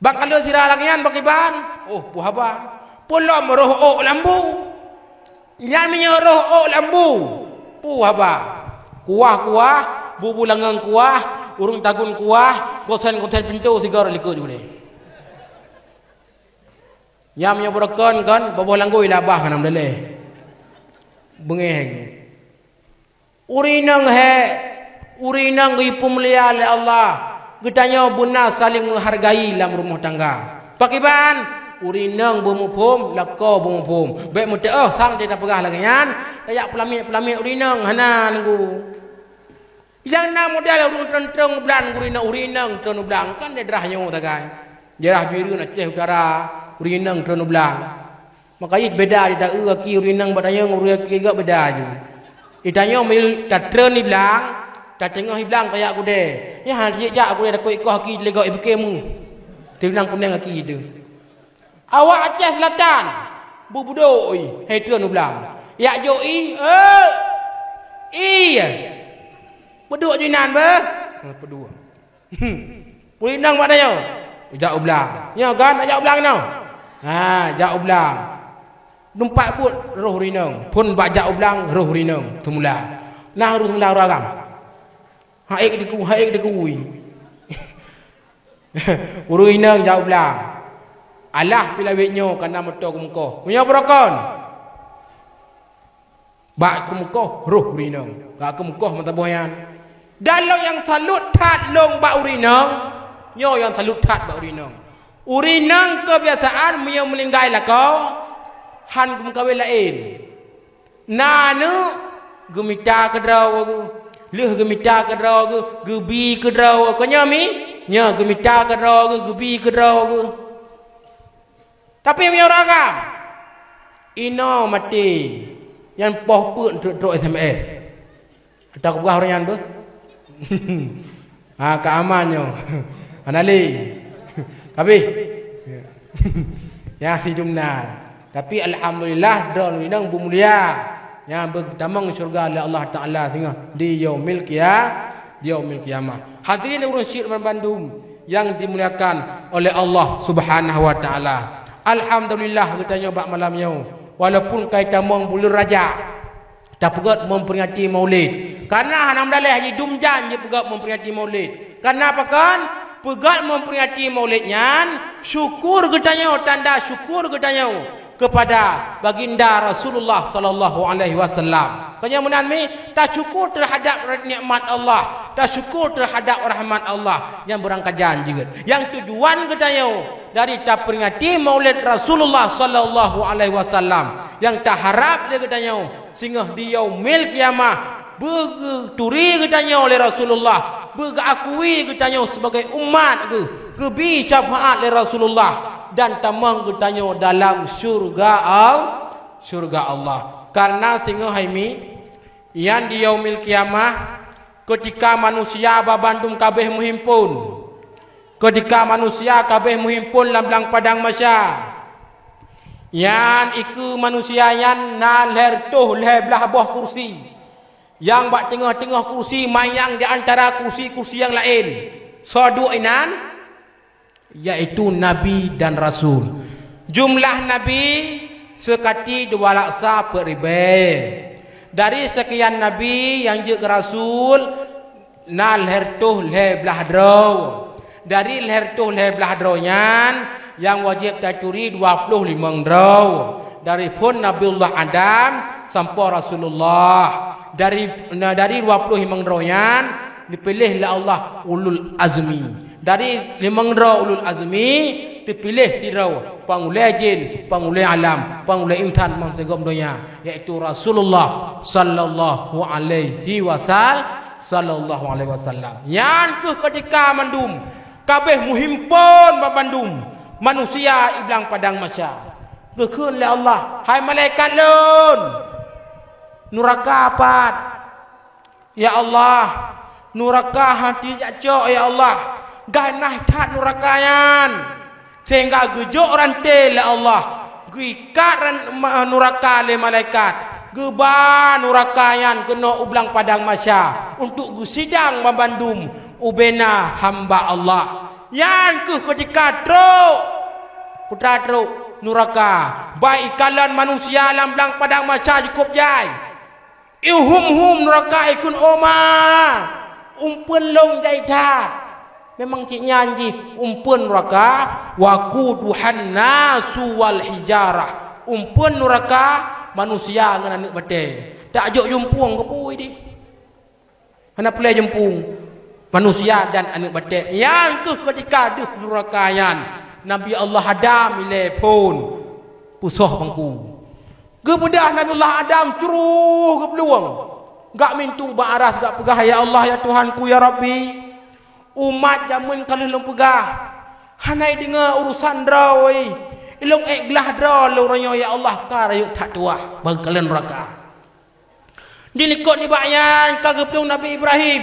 Bak ka le sira lagèe nyan bak iban, oh, peue haba. Pulom roh ôk lam bu. Nyan meunyoe roh ôk lam bu, peue haba. Kuah-kuah, bu-bu langong kuah, ureueng tagun kuah, gosen-gosen pintoe sigoe likot ju deh. Nyan meunyoe beurokon kon, boboh langgoi labah hana meudaleh. Beungéh. Ureueng inong hék, ureueng inong geuyue peumulia lé Allah. Geutanyoe beuna saléng meuhargai lam rumoh tangga. Pakriban? Ureueng inong beumuphom, lakoe beumuphom. Bèk meuteuôh sang tapeugah lagèe nyan, tajak peulamiet-peulamiet ureueng inong, hana lenggu. Nyang na model ureueng treun-treun u blang, ureueng inong, ureueng inong treun u blang, kan daerah nyoe sagai. Daerah Bireuen, Aceh Utara, ureueng inong treun u blang. Maka jih beda di taeu gaki ureueng inong bak tanyoe ngon ureueng gaki gak beda ju. Di tanyoe meunyoe tatreun di blang, tateungoh di blang tajak kudée. Nyan hana jijak kudée takot ikoh gaki teuligok ipike meuh. Teunang kuneng gaki teuh. Awak Aceh Selatan, beubudok ih, hai treun u blang. Jak jok ih, eh, ih. Peuduek ju inan beh. Peuduek. Hmm. Ureueng inong bak tanyoe, jak u blang. Nyoe kan, jak u blang nyoe. Ha, jak u blang. Teumpat buet roh ureueng inong. Phon bak jak u blang, roh ureueng inong. Seumula. Nah, roh seumula ureueng agam. Haék diku, haék diku. Ureueng inong jak u blang. Alah pih lawét nyoe ka na moto keumeukoh. Meunyoe beurokon. Bak keumeukoh roh ureueng inong. Bak keumeukoh meusaboh nyan. Dan lôn nyang salut that lôn bak ureueng inong, nyoe nyang salut that bak ureueng inong. Ureuëng nyang kebiasaan meunyoe meuninggai lakoe, hán geumeukawen laén. Na aneuëk, geumita keudroe geuh, lheueh geumita keudroe geuh, geubi keudroe geuh. Kon nyoe mi? Nyoe geumita keudroe geuh, geubi keudroe geuh. Tapi meunyoe ureuëng agam, inoe maté, nyan poh peuet trok-trok S M S. Ata kupeugah ureuëng nyan beuh. Ha, ka aman nyoe. Hana lé. Kabeh. Ya, sidum na. Tapi alhamdulillah, droeneuh inong beumulia. Nyang beutamong syurga lé Allah Taala singoh di yaumil qiyah, di yaumil qiyamah. Hadirin ureuëng syik bandum nyang dimuliakan oleh Allah Subhanahu wa Taala. Alhamdulillah, geutanyoe bak malam nyoe, walaupun ka itamong buleuen Rajab, tapeugét memperingati Maulid. Karena hana meudaleh jidum jan jipeugét memperingati Maulid. Karena pakon? Peugét memperingati Maulid nyan syukur geutanyoe, tanda syukur geutanyoe kepada Baginda Rasulullah sallallahu alaihi wasallam. Kon nyoe meunan mi, tasyukur terhadap nikmat Allah, tasyukur terhadap rahmat Allah nyang beurangkajan jeuet. Nyang tujuan geutanyoe dari taperingati Maulid Rasulullah sallallahu alaihi wasallam, nyang taharab lé geutanyoe singoh di yaumil qiyamah, beugeuturi geutanyoe lé Rasulullah, beugeuakui geutanyoe sebagai umat geuh, geubi syafaat lé Rasulullah, dan tamong geutanyoe dalam syurga Al-, syurga Allah. Karena singoh hai mi, nyan di yaumil qiyamah, keutika manusia babandum kabeh meuhimpon, keutika manusia kabeh meuhimpon lam blang padang mahsyar, nyan ikeue manusia nyan na lhèe reutôh lhèe blaih boh kursi. Nyang bak teungoh-teungoh kursi manyang di antara kursi-kursi nyang laén. Soe duek inan? Yaitu nabi dan rasul. Jumlah nabi seukati dua laksa peuet ribèe. Dari seukian nabi nyang jeuet keu rasul, na lhèe reutôh lhèe blaih droe. Dari lhèe reutôh lhèe blaih droe nyan, nyang wajéb taturi dua ploh limong droe. Dari phon Nabiullah Adam sampoe Rasulullah. Dari, na, dari dua ploh limong droe nyan, dipiléh lé Allah ulul azmi. Dari limong droe ulul azmi, teupiléh sidroe, pangulèe jin, pangulèe alam, pangulèe insan bansigom donya, yaitu Rasulullah sallallahu alaihi wasal-, sallallahu alaihi wasallam. Nyan keuh keutika mandum kabeh meuhimpon banmandum manusia i blang padang mahsyar. Geukheun lé Allah, "Hai malaikat Lôn, nuraka pat?" "Ya Allah, nuraka hana jeuet jak cok, ya Allah. Ganas that nuraka nyan, sehingga geujok ranté lé Allah, geuikat ran-, ma-, nuraka lé malaikat, geuba nuraka nyan keunoe u blang padang mahsyar untuk geusidang banmandum ubena hamba Allah." Nyan keuh keutika trok, peue teuma trok, nuraka. Bah ikalon manusia lam blang padang mahsyar jikôb jai. Ihum-hum nuraka, ikheun, "Oh ma, umpeuen lôn jai that." Memang cit nyan jih umpeuen nuraka, "Waquduhan nasu wal hijarah." Umpeuen nuraka manusia ngon aneuk batèe. Tak jok jumpueng keu peue deh. Hana peureulèe jumpueng manusia dan aneuk batèe. Nyan keuh keutika deuh nuraka nyan, Nabi Allah Adam ilèe phon peusoh bangku. Geupeudah Nabiullah Adam, cruh geuplueng. Geujak mintu bak aras, geujak peugah, "Ya Allah, ya Tuhanku, ya Rabbi, umat jameun ka lheueh lôn peugah, hana jideungoe urosan droe. Ilôn ék glah droe lôn uroe nyoe, ya Allah, ka rayeuk that tuah bak kalon nuraka." Dilikot nibak nyan ka geuplueng Nabi Ibrahim,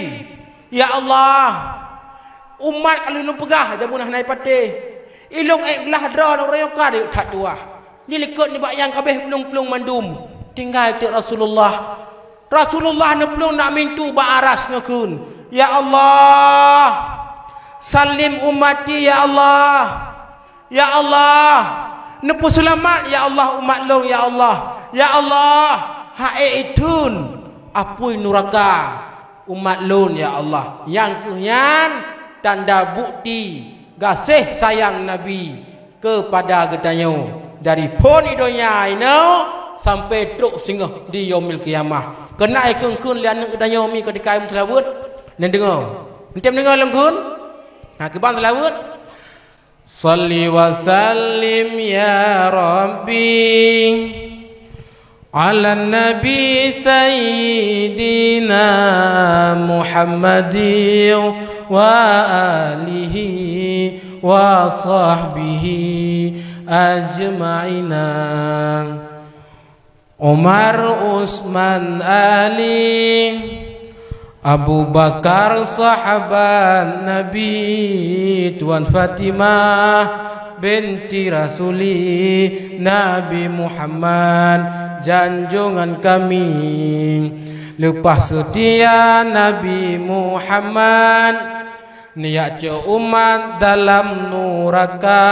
"Ya Allah, umat ka lheueh lôn peugah jameun hana jipatéh. Ilôn ék glah droe lôn uroe nyoe, ka rayeuk that tuah." Dilikot nibak nyan ka abéh plueng-plueng mandum, tinggai teuk Rasulullah. Rasulullah neuplueng neujak mintu bak aras neukheun, "Ya Allah, sallim ummati, ya Allah. Ya Allah, neupeuseulamat, ya Allah, umat lôn, ya Allah. Ya Allah, han ék itheun apui nuraka umat lôn, ya Allah." Nyang keuh nyan tanda bukti gaséh sayang Nabi keupada geutanyoe, dari phon i donya inoe sampai trok singoh di Yaumil Qiyamah. Keunan ikheun-kheun lé aneuk geutanyoe mi keutika meuseulaweuet, neudeungoe. Euntém deungoe lôn kheun? Ha, kiban seulaweuet? Shalli wa sallim ya Rabbi ala Nabi Sayyidina Muhammadin wa alihi wa sahbihi ajma'ina. Umar, Utsman, Ali, Abu Bakar, sahabat Nabi, Tuan Fatimah binti Rasuli, Nabi Muhammad, janjongan kami. Leupah seutia Nabi Muhammad, neujak cok umat dalam nuraka,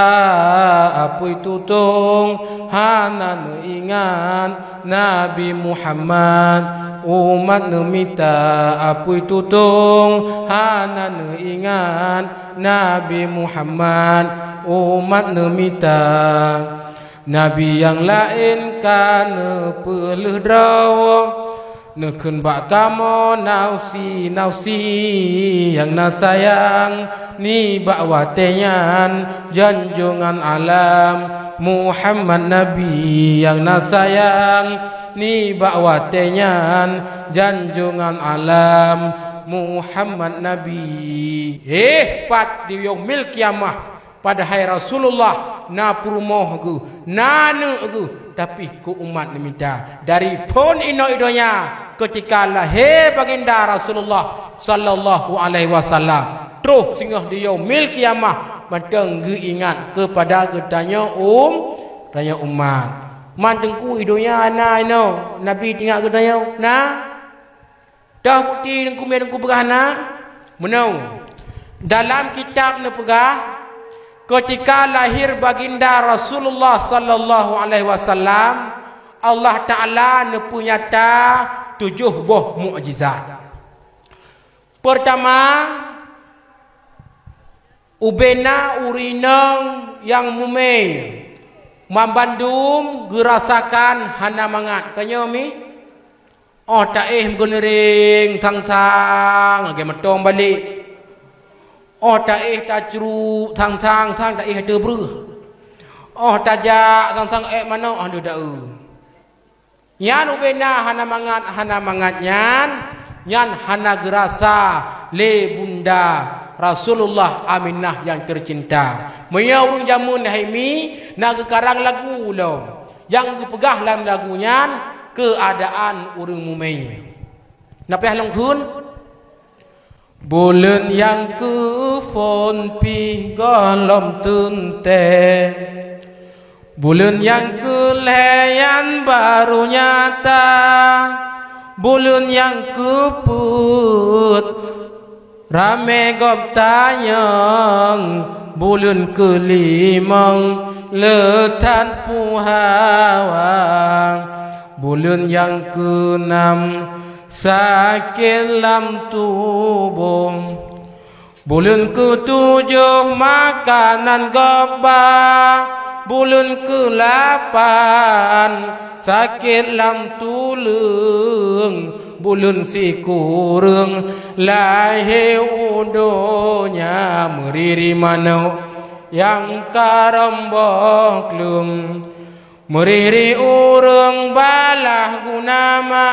apui tutong hana neuingat Nabi Muhammad. Umat neumita apui tutong hana neuingat Nabi Muhammad. Umat neumita nabi nyang laén ka neupeuleueh droe. Neukheun bak kamoe nafsi-nafsi nyang na sayang nibak watée nyan, janjongan alam Muhammad Nabi nyang na sayang nibak watée nyan, janjongan alam Muhammad Nabi. Eh, pat di yaumil kiamah. Padahai Rasulullah na peurumoh geuh, na aneuk geuh, tapi keu umat neumita. Dari phon inoe i donya, keutika lahé baginda Rasulullah sallallahu alaihi wasallam, troh singoh di yaumil kiamah, mantong geuingat keupada geutanyoe um-, tanyoe umat. Man teungku i donya na inoe Nabi teuingat geutanyoe? Na? Toh bukti teungku, mi teungku peugah na? Meunoe. Dalam kitab neupeugah, keutika lahé baginda Rasulullah sallallahu alaihi wasallam, Allah Taala neupeunyata tujoh boh mukjizat. Peurtama, ubena ureuëng inong nyang mumé, banmandum geurasakan hana mangat. Ka nyoe mi? Óh taéh meugeuneuréng sang-sang lagée mantong balek. Óh taéh tacruk sang-sang, sang taéh ateueh breueh. Óh tajak sang-sang ék manok, aduh daeu. Nyan ubena hana mangat, hana mangat nyan, nyan hana geurasa lé bunda Rasulullah Aminah nyang teucinta. Meunyoe ureuëng jameun hai mi na geukarang lagu lom, nyang geupeugah lam lagu nyan keuadaan ureuëng mumé. Na payah lôn kheun? Buleuen nyang keuphon pih gohlom teuntée. Buleuen nyang keulhée nyan barô nyata. Buleuen nyang keupeuet ramé gob tanyong. Buleuen keulimong le that puhawa. Buleuen nyang keunam sakét lam tuboh. Buleuen keutujoh makanan gob ba. Buleuen keulapan sakét lam tuleueng. Buleuen sikureueng lahé u donya, meuriri manok nyang karomboh kleueng. Meuriri ureuëng balah guna ma,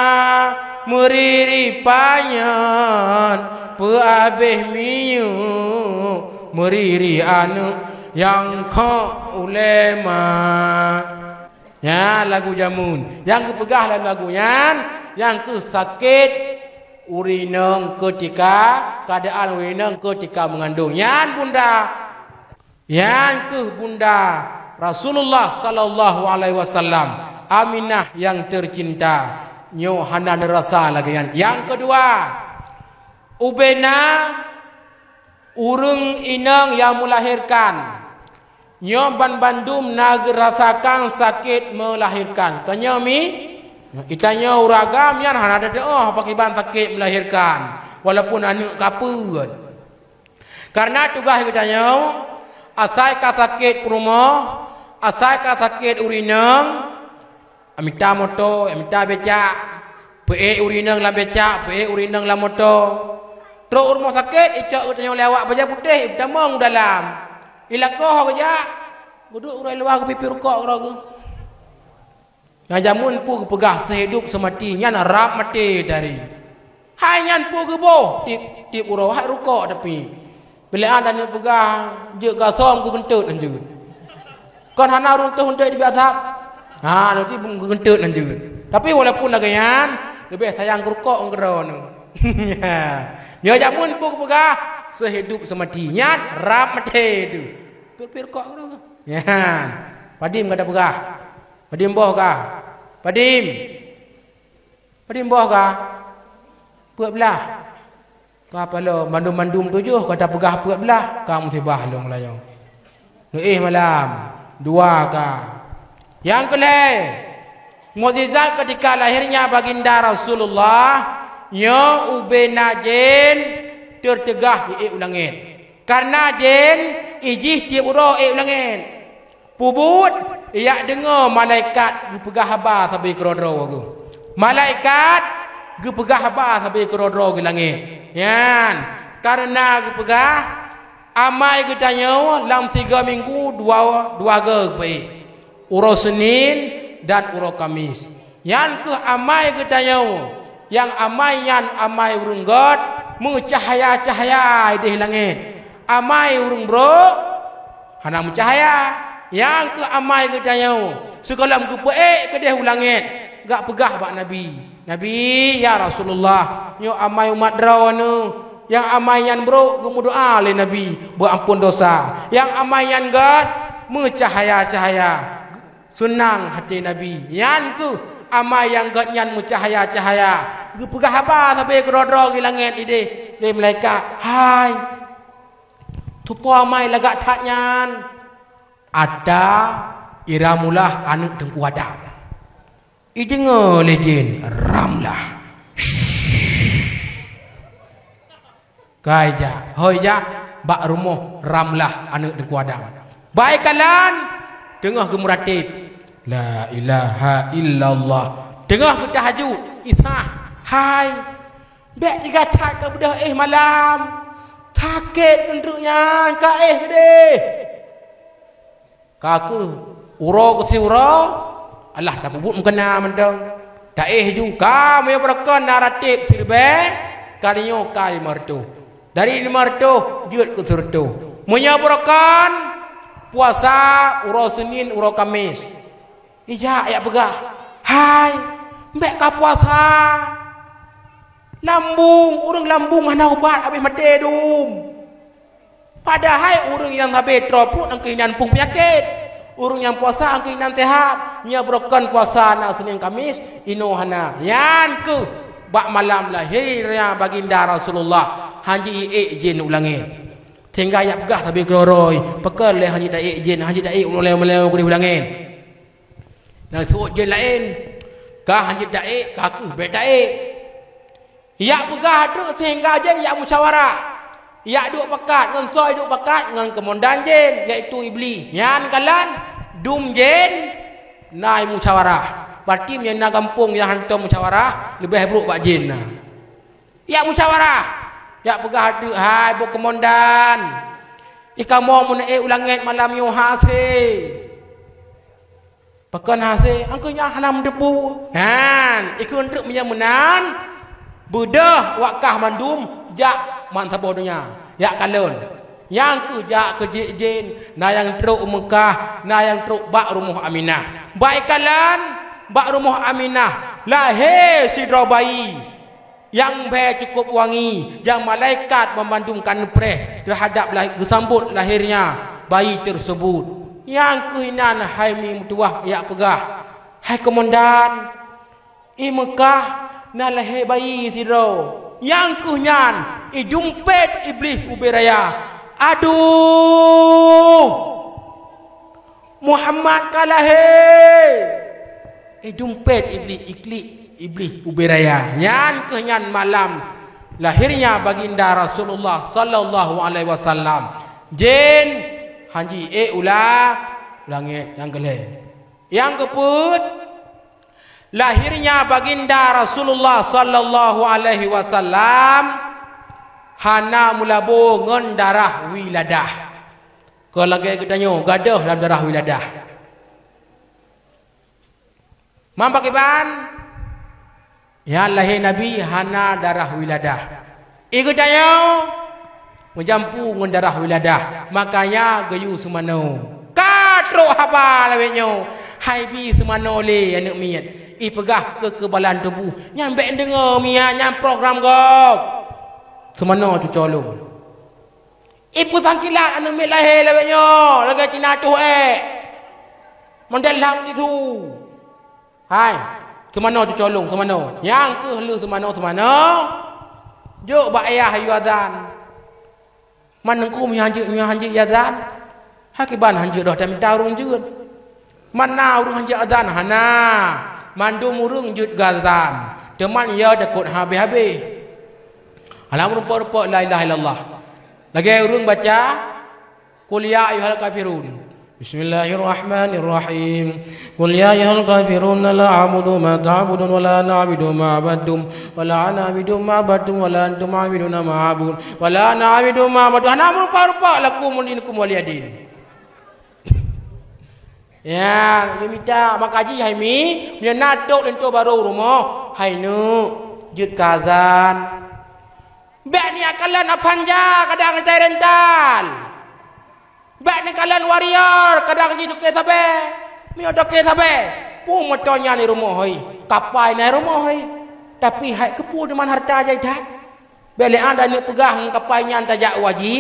meuriri panyöt peuabéh minyeuk, meuriri aneuëk nyang khok ulée ma. Nyan lagu jameun. Nyang geupeugah lam lagu nyan, nyang keuh sakét ureuëng inong keutika, keuadaan ureuëng inong keutika meungandong. Nyan bunda. Nyan keuh bunda Rasulullah sallallahu alaihi wasallam, Aminah nyang teucinta. Nyoe hana neurasa lagée nyan. Nyang keudua, ubena ureuëng inong nyang meulahérkan. Nyoe banmandum na geurasakan sakét meulahérkan. Ka nyoe mi, geutanyoe ureuëng agam nyan hana teudeungoe pakriban sakét meulahérkan, walaupun aneuëk ka peuet. Kareuna tugaih geutanyoe, asai ka sakét peurumoh, asai ka sakét ureuëng inong, mita moto, mita becak, peuék ureuëng inong lam becak, peuék ureuëng inong lam moto. Trok u rumoh sakét, icok geutanyoe lé awak bajée putéh, itamong u dalam. Ilakoe geujak, geuduek uroe luwa geupiep rukok keudroe geuh. Nyang jameun peue geupeugah, "Seuhidup seumati," nyan rab maté tadi. Hai nyan peue geuboh, tiep, tiep uroe hai rukok tapi. Bila ada nyang peugah, "Jeuet gasôm," geugeunteut lanjut. Kon hana ureuëng teuh untuk dibiasa. Ha, nanti geugeunteut lanjut. Tapi walaupun lagée nyan, leubeh sayang keu rukok ngon keudroe nyoe. Nyoe jameun peue geupeugah, "Seuhidup seumati," nyan rab maté teuh. Piep-piep rukok keudroe. Nyan. Padum gata peugah. Padum boh kah? Padum. Padum boh kah? Peuet blah. Ka paloe mandum-mandum tujoh, ka tapeugah peuet blah, ka musibah lôn meulayeue. Neuéh malam, dua ka. Nyang keu lhée, mukjizat keutika lahirnya Baginda Rasulullah, nyoe ubé na jén teuteugah iék u langét. Kareuna jén ijih tieb uroe iék u langét. Peubuet, jak deungoe malaikat geupeugah haba sabe keudroe-droe geuh. Malaikat geupeugah haba sabe keudroe-droe geuh langét. Nyan, kareuna geupeugah, amai geutanyoe lam sigoe minggu dua, dua goe geupeuék, uroe Senin dan uroe Kamis. Nyan kheueh amai geutanyoe. Nyang amai nyan amai ureuëng gét, meucahya-cahya idéh langét. Amai ureuëng brok, hana meucahya. Nyang kheueh amai geutanyoe. Sigohlom geupeuék keudéh u langét, geujak peugah bak Nabi, "Nabi, ya Rasulullah, nyoe amai umat droeneuh. Nyang amai nyan brok geumeudoá lé Nabi, beuamphon dosa. Nyang amai nyan gét, meucahya-cahya." Seunang até Nabi. Nyan kheueh amai nyang gét nyan meucahya-cahya. Geupeugah haba sabe keudroe-droe di langét idéh lé malaikat, "Hai, soe po amai lagak that nyan?" "Ata i Ramlah aneuëk Teungku Adam." Ideungoe lé jén, "Ramlah." Ka ijak, ho ijak bak rumoh Ramlah aneuëk Teungku Adam. Bak ikalon, teungoh geumeurateb, "La ilaha illallah." Teungoh geutahajud, isah, "Hai, bék teuga that ka beudôh éh malam. Sakét keuneuk nyan, ka éh keudéh." Ka kheueh uroe keu siuroe, alah tapeubuet meukeuna mantong. Taéh ju, ka meunyoe beureukon na rateb siribée, ka nyoe ka limong reutôh. Dari limong reutôh jeuet keu sireutôh. Meunyoe beureukon puasa uroe Senin, uroe Kamis. Ijak jak peugah, "Hai, bék ka puasa. Lambung, ureuëng lambung hana ubat, habéh maté dum." Padahai ureuëng nyang sabé troe pruet nyang keuh inan phon peunyakét. Ureuëng nyang puasa nyang keuh inan seuhat. Nyoe beureukon puasa na Senin Kamis, inoe hana. Nyan kheueh bak malam lahirnya Baginda Rasulullah, hana jiék jén u langét. Sehingga jak peugah sabe keudroe-droe, "Pakon lé hana jiék jén, hana jiék uroe malée-malée u langét?" Nyang seuôt jén laén, ka hana jiék, ka kheueh bék taék. Jak peugah treuk sehingga jén jak musyawarah. Jak duek pakat ngon soe, duek pakat ngon keumandan jén, yaitu Iblih. Nyan kalon dum jén na musyawarah. Berarti meunyoe na gampông nyang hantom musyawarah, leubeh brok bak jén na. Jak musyawarah, jak peugah treuk, "Hai boh keumandan, i kamoe meuneuk ék u langét malam nyoe hase." "Pakon hase?" "Angkeu nyan hana meuteupeue." Nyan, ikheun treuk meunyoe meunan, beudôh wak kah mandum jak ban saboh donya, jak kalon. Nyang kheueh jak keu jén, na nyang trok u Meukah, na nyang trok bak rumoh Aminah. Bak ikalon, bak rumoh Aminah, lahé sidroe bayi. Nyang bhée cukôp wangi, nyang malaikat banmandum ka neupreh teuhadab la-, geusambot lahirnya bayi teuseubut. Nyang kheueh inan hai mi meutuwah jak peugah, "Hai keumandan, i Meukah na lahé bayi sidroe." Nyang kheueh nyan idumpét Iblih ubé raya. "Aduh! Muhammad ka lahé!" Idumpét Iblih, iklik Iblih ubé raya. Nyan kheueh nyan malam lahirnya Baginda Rasulullah sallallahu alaihi wasallam. Jén hana jiék u la-, langét nyang keu lhée. Nyang keupeuet, lahirnya Baginda Rasulullah sallallahu alaihi wasallam hana meulabô ngon darah wiladah. Kon lagée geutanyoe gadôh lam darah wiladah. Man pakriban? Nyan lahé Nabi hana darah wiladah. Ié geutanyoe meujampu ngon darah wiladah, makanya geuyue seumanoe. Ka trok haba lawét nyoe, hai bi seumanoe lé aneuëk miet. Ipeugah keukebalan tuboh, nyan bék deungoe miet, nyan program gob. Seumanoe cucoe lôn. Ipeusangkilat aneuëk miet lahé lawét nyoe lagée Cina tuh ék. Mondél lam tisu. Hai, seumanoe cucoe lôn, seumanoe. Nyang keuh lheueh seumanoe, seumanoe. Jok bak ayah yue azan. Man teungku meuhanjeuet, meuhanjeuet yue azan. Hakiban hanjeuet doh tamita ureuëng jeuet. Man na ureuëng hanjeuet azan? Hana. Mandum ureuëng jeuet geuazan. Teuma ya takot habéh-habéh. Alam rumpok-rumpok la ilaha illallah. Lagée ureuëng baca, "Qul ya ayyuhal kafirun." Bismillahirrahmanirrahim. "Qul ya ayyuhal kafirun la a'budu ma ta'budun wa la na'budu ma 'abadtum wa la ana 'abudu ma 'abadtum wa la antum 'abiduna ma a'bud wa la ana 'abudu ma 'abadtum." Hana meurupa-rupa, "Lakum dinukum waliyadin." Ya, geumita makaji hai mi, meunyoe na trok linto barô rumoh, hai neuk, jeuet keu azan. Bék neujak kalon apanja kadang tai rental. Bék neukalon warrior kadang jih toke sabe. Meunyoe toke sabe, peue moto nyan di rumoh hoi, kapai na di rumoh hoi. Tapi hai keupeue diman harta jai that. Bék lé an taneuk peugah ngon kapai nyan tajak u haji,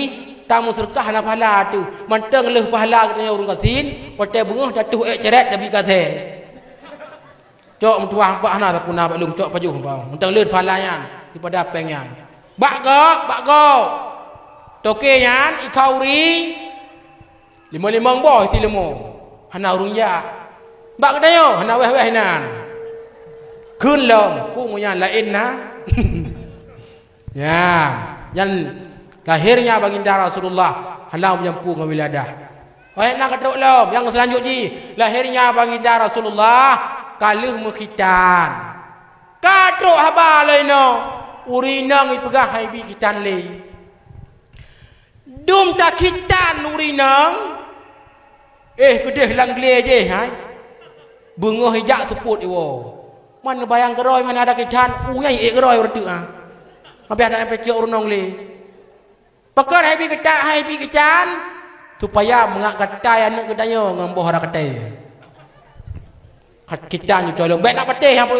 tameuseudeukah hana pahala teuh. Mantong lheueh pahala geutanyoe ureuëng gasien, watée beungoh tatuh ék ceret tabi kasée. Cok meutuah bak hana tapuna bak lôn, cok pajoh bak. Mantong lheueh pahala nyan dipada péng nyan. Bak gob, bak gob. Toke nyan ikhauri limong-limong boh isi leumô. Hana ureuëng jak. Bak geutanyoe hana wéh-wéh nan. Kheun lom, peue nyan laén na. Nyan, nyan lahirnya baginda Rasulullah hana meujampu ngon wiladah. Ayat na ka trok lom, nyang seulanjut jih, lahirnya baginda Rasulullah ka lheueh meukhitan. Ka trok haba lom inoe, ureuëng inong ipeugah hai bi khitan lé. Dum takhitan ureuëng inong, éh keudeh lam glé jih hai. Beungoh ijak seupôt iwoe. Man neubayang keudroe, man ada khitan, u nyang ék keudroe ureuëng teuk ah. Habéh ada nyang peucok ureuëng inong lé. Pakon hai bi khitan, hai bi khitan? Supaya meungak katai aneuëk geutanyoe ngon boh rakatai. Khitan cucoe lôn. Bék na patéh nyang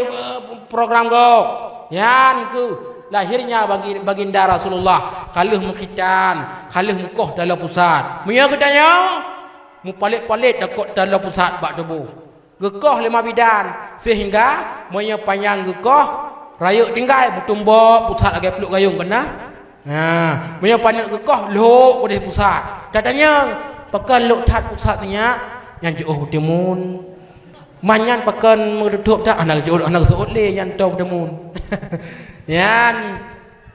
program gob. Nyan keuh lahirnya bagi-, baginda Rasulullah. Ka lheueh meukhitan, ka lheueh meukoh taloe pusat. Meunyoe geutanyoe, meupalet-palet takot taloe pusat bak tuboh. Geukoh lé ma bidan, seuhingga meunyoe panyang geukoh, rayeuk tinggai meutumbok pusat lagée pluek gayong keunan. Ha, meunyoe paneuk geukoh, lhok udeh pusat. Tatanyong, pakon lhok that pusat nyak? Nyan jiôh beutimun. Man nyan pakon meututôp that, hana geujeuôt, hana geuseuôt lé nyan toe beutimun. Nyan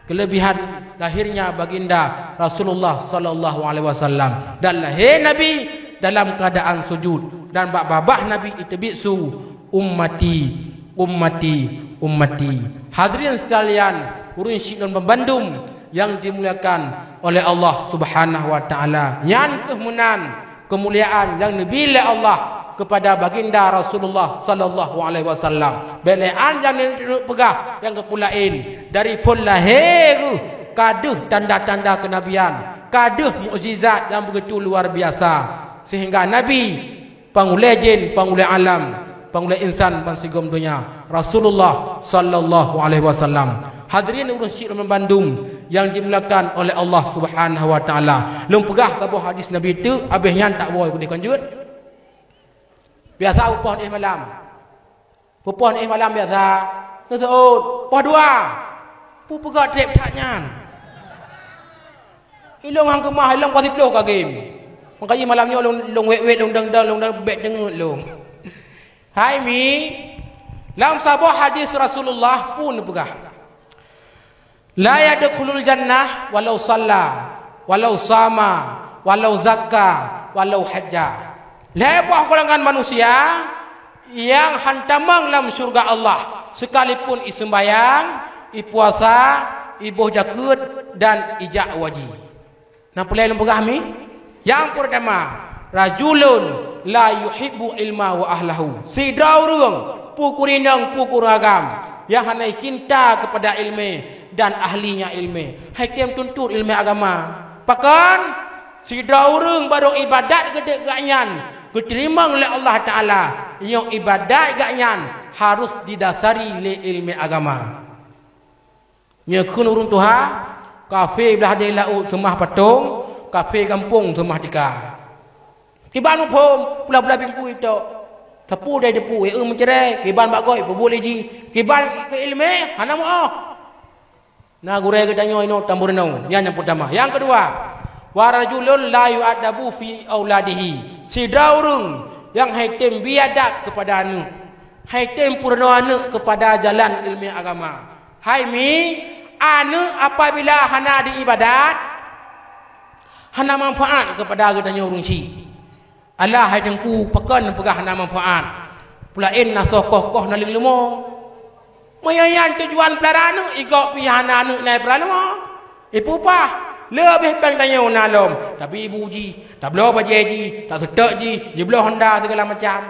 kelebihan lahirnya baginda Rasulullah sallallahu alaihi wasallam. Dan lahé Nabi dalam keuadaan sujud, dan bak babah Nabi iteubiet su, "Ummati, ummati, ummati." Hadirin sekalian, ureuëng syiek lôn bandum nyang dimuliakan oleh Allah Subhanahu wa Taala, nyan keuh meunan keumuliaan nyang neubi lé Allah keupada baginda Rasulullah sallallahu alaihi wasallam. Bék lé an nyang neupeugah nyang keupeue laén, dari phon lahé geuh ka deuh tanda-tanda keunabian, ka deuh mukjizat nyang begitu luar biasa, sehingga Nabi pangulée jén, pangulée alam, pangulée insan bansigom donya, Rasulullah sallallahu alaihi wasallam. Hadirin ureuëng syiek lôn bandum nyang dimuliakan oleh Allah Subhanahu wa Taala. Lôn peugah saboh hadis Nabi teuk, abéh nyan tak woe keudeh kon jeuet. Biasa peupoh deh malam. Peupoh deh malam biasa. Neuseuôt, poh dua. Peue peugah treb that nyan. Ilong hang keumah, ilong poh siplôh ka game. Maka jih malam nyoe lôn, lôn wét-wét, lôn dang-dang, lôn dang bék deungeut lôn. Hai mi, lam saboh hadis Rasulullah pun peugah, "La yadkhulul jannah walau shalla, walau shama, walau zakka, walau hajja." Lhée boh golongan manusia nyang han tamong lam syeuruga Allah, sekalipun iseumbayang, ipuasa, iboh jakeuet, dan ijak u haji. Na peulée lôn peugah mi? Nyang peurtama, rajulun la yuhibbul ilma wa ahlahu. Sidroe ureuëng, peue keuh inong, peue keuh agam, nyang hana cinta keupada iéleumé dan ahlinya iéleumé. Hai tem tuntut iéleumé agama. Pakon? Sidroe ureuëng barô iébadat geudeuk gobnyan geuteurimong lé Allah Taala, nyoe iébadat gobnyan harôh didasari lé iéleumé agama. Nyoe kheun ureuëng tuha, kafé blaih deh laôt seumah patong, kafé gampông seumah tika. Kiban muphom, pula-pula bingkui tok. Sapeue dai deupeu, eh, meucré, kiban bak goe, peubuet lé jih. Kiban keu iéleumé, hana meu'oh. Na gurée geutanyoe inoe tameurunoe, nyan nyang peurtama. Nyang keudua, wa rajulun la yu'addabu fi auladihi. Sidroe ureuëng nyang hai tem bi adab keupada aneuëk, hai tem peurunoe aneuëk keupada jalan iéleumé agama. Hai mi, aneuëk apabila hana diiébadat, hana manfaat keupada geutanyoe ureuëng syiek. Alah hai teungku, pakon neupeugah hana manfaat? Peulaén na soe koh-koh naleueng leumo. Meunyoe nyan tujuan peulara aneuëk, igob pih hana aneuëk na peulara leumo. Ipeupah, leubeh péng tanyoe na lom, tabi bu jih, tabloe bajée jih, taseutôt jih, jibloe honda sigala macam.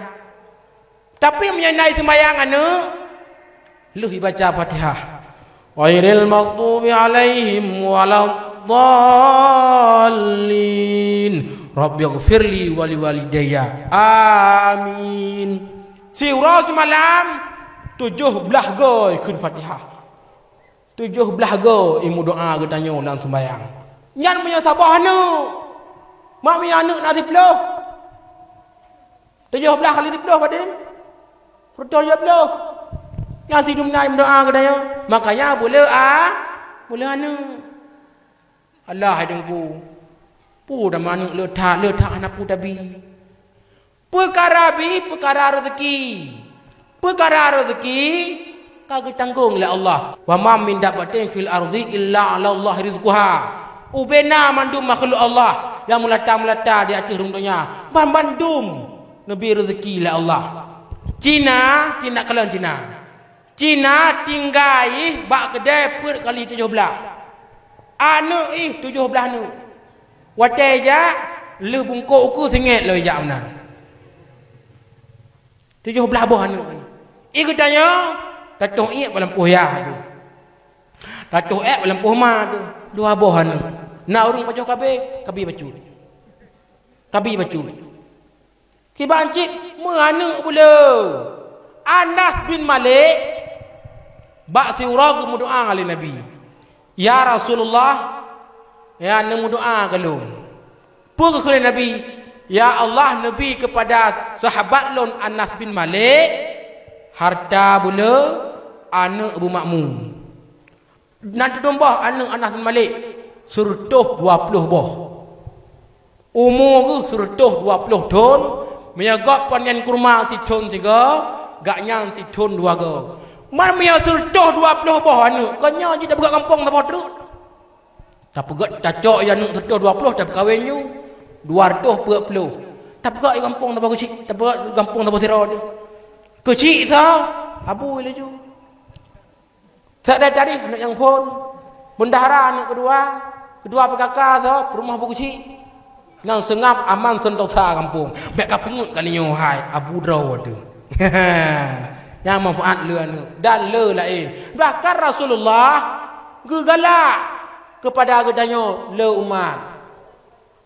Tapi meunyoe na seumayang aneuëk, lheueh ibaca Fatihah, ghairil maghdubi alaihim waladdallin, rabbighfirli wa liwalidayya, amin. Siuroe simalam, tujoh blaih goe kheun Fatihah. Tujoh blaih goe imeudoá geutanyoe lam seumayang. Nyan meunyoe saboh aneuëk. Mak meunyoe aneuëk na siploh. Tujoh blaih kali siploh padum? Peureutôh tujoh ploh. Nyan sidum na meudoá keu tanyoe. Makanya beu le a, beu le aneuëk. Alah hai teungku. Peue teuma aneuëk le that, le that hana peue tabi. Peukara bi, peukara rezeki. Peukara rezeki ka geutanggong lé Allah. Wa ma min dabbatin fil ardi illa 'alallahi rizquha. Ubena mandum makhluk Allah nyang meulata-meulata di ateueh rhueng donya, banmandum neubri reuzeki lé Allah. Cina, Cina kalon Cina. Cina tinggai ih bak keudée peuet kali tujoh blaih. Aneuëk ih tujoh blaih aneuëk. Watée jak, lheueh bungkôk ukeue singét lom jak meunan. Tujoh blaih boh aneuëk. Ih geutanyoe, tatoh iék bak lampôh yah tu. Tatoh ék bak lampôh ma tu. Dua boh aneuëk. Na ureuëng pajoh kabé, kabi bacut. Kabi bacut. Kiban cit meu aneuëk buleue. Anas bin Malik bak siuroe geumeudoá lé Nabi. Ya Rasulullah, ya neumeudoá keu lôn. Peue geukheun lé Nabi? Ya Allah, neubri keupada sahabat lôn Anas bin Malik harta buleue, aneuëk beumakmu. Na teudong boh aneuëk Anas bin Malik, seureutôh dua ploh boh. Umu geuh seureutôh dua ploh thon, meunyoe gob panen kurma sithon sigoe, gobnyan sithon dua goe. Man meunyoe seureutôh dua ploh boh aneuëk, kon nyoe jih tapeugöt gampông saboh treuk. Tapeugöt tacok aneuëk seureutôh dua ploh tapeukawen nyoe, dua reutôh peuet ploh. Tapeugöt gampông saboh keuchik, tapeugöt gampông saboh sidroe teuh. Keuchik sa, abu laju. Sa'at dari aneuëk nyang phon, bendahara aneuëk keudua, keudua P K K soe, peurumoh Abu Keuchik. Nyang seungab Aman Sentosa gampông. Bék ka peungeut kali nyoe hai, abu droe teuh. Nyang manfaat le aneuëk dan le laén. Bahkan Rasulullah geugalak keupada geutanyoe le umat.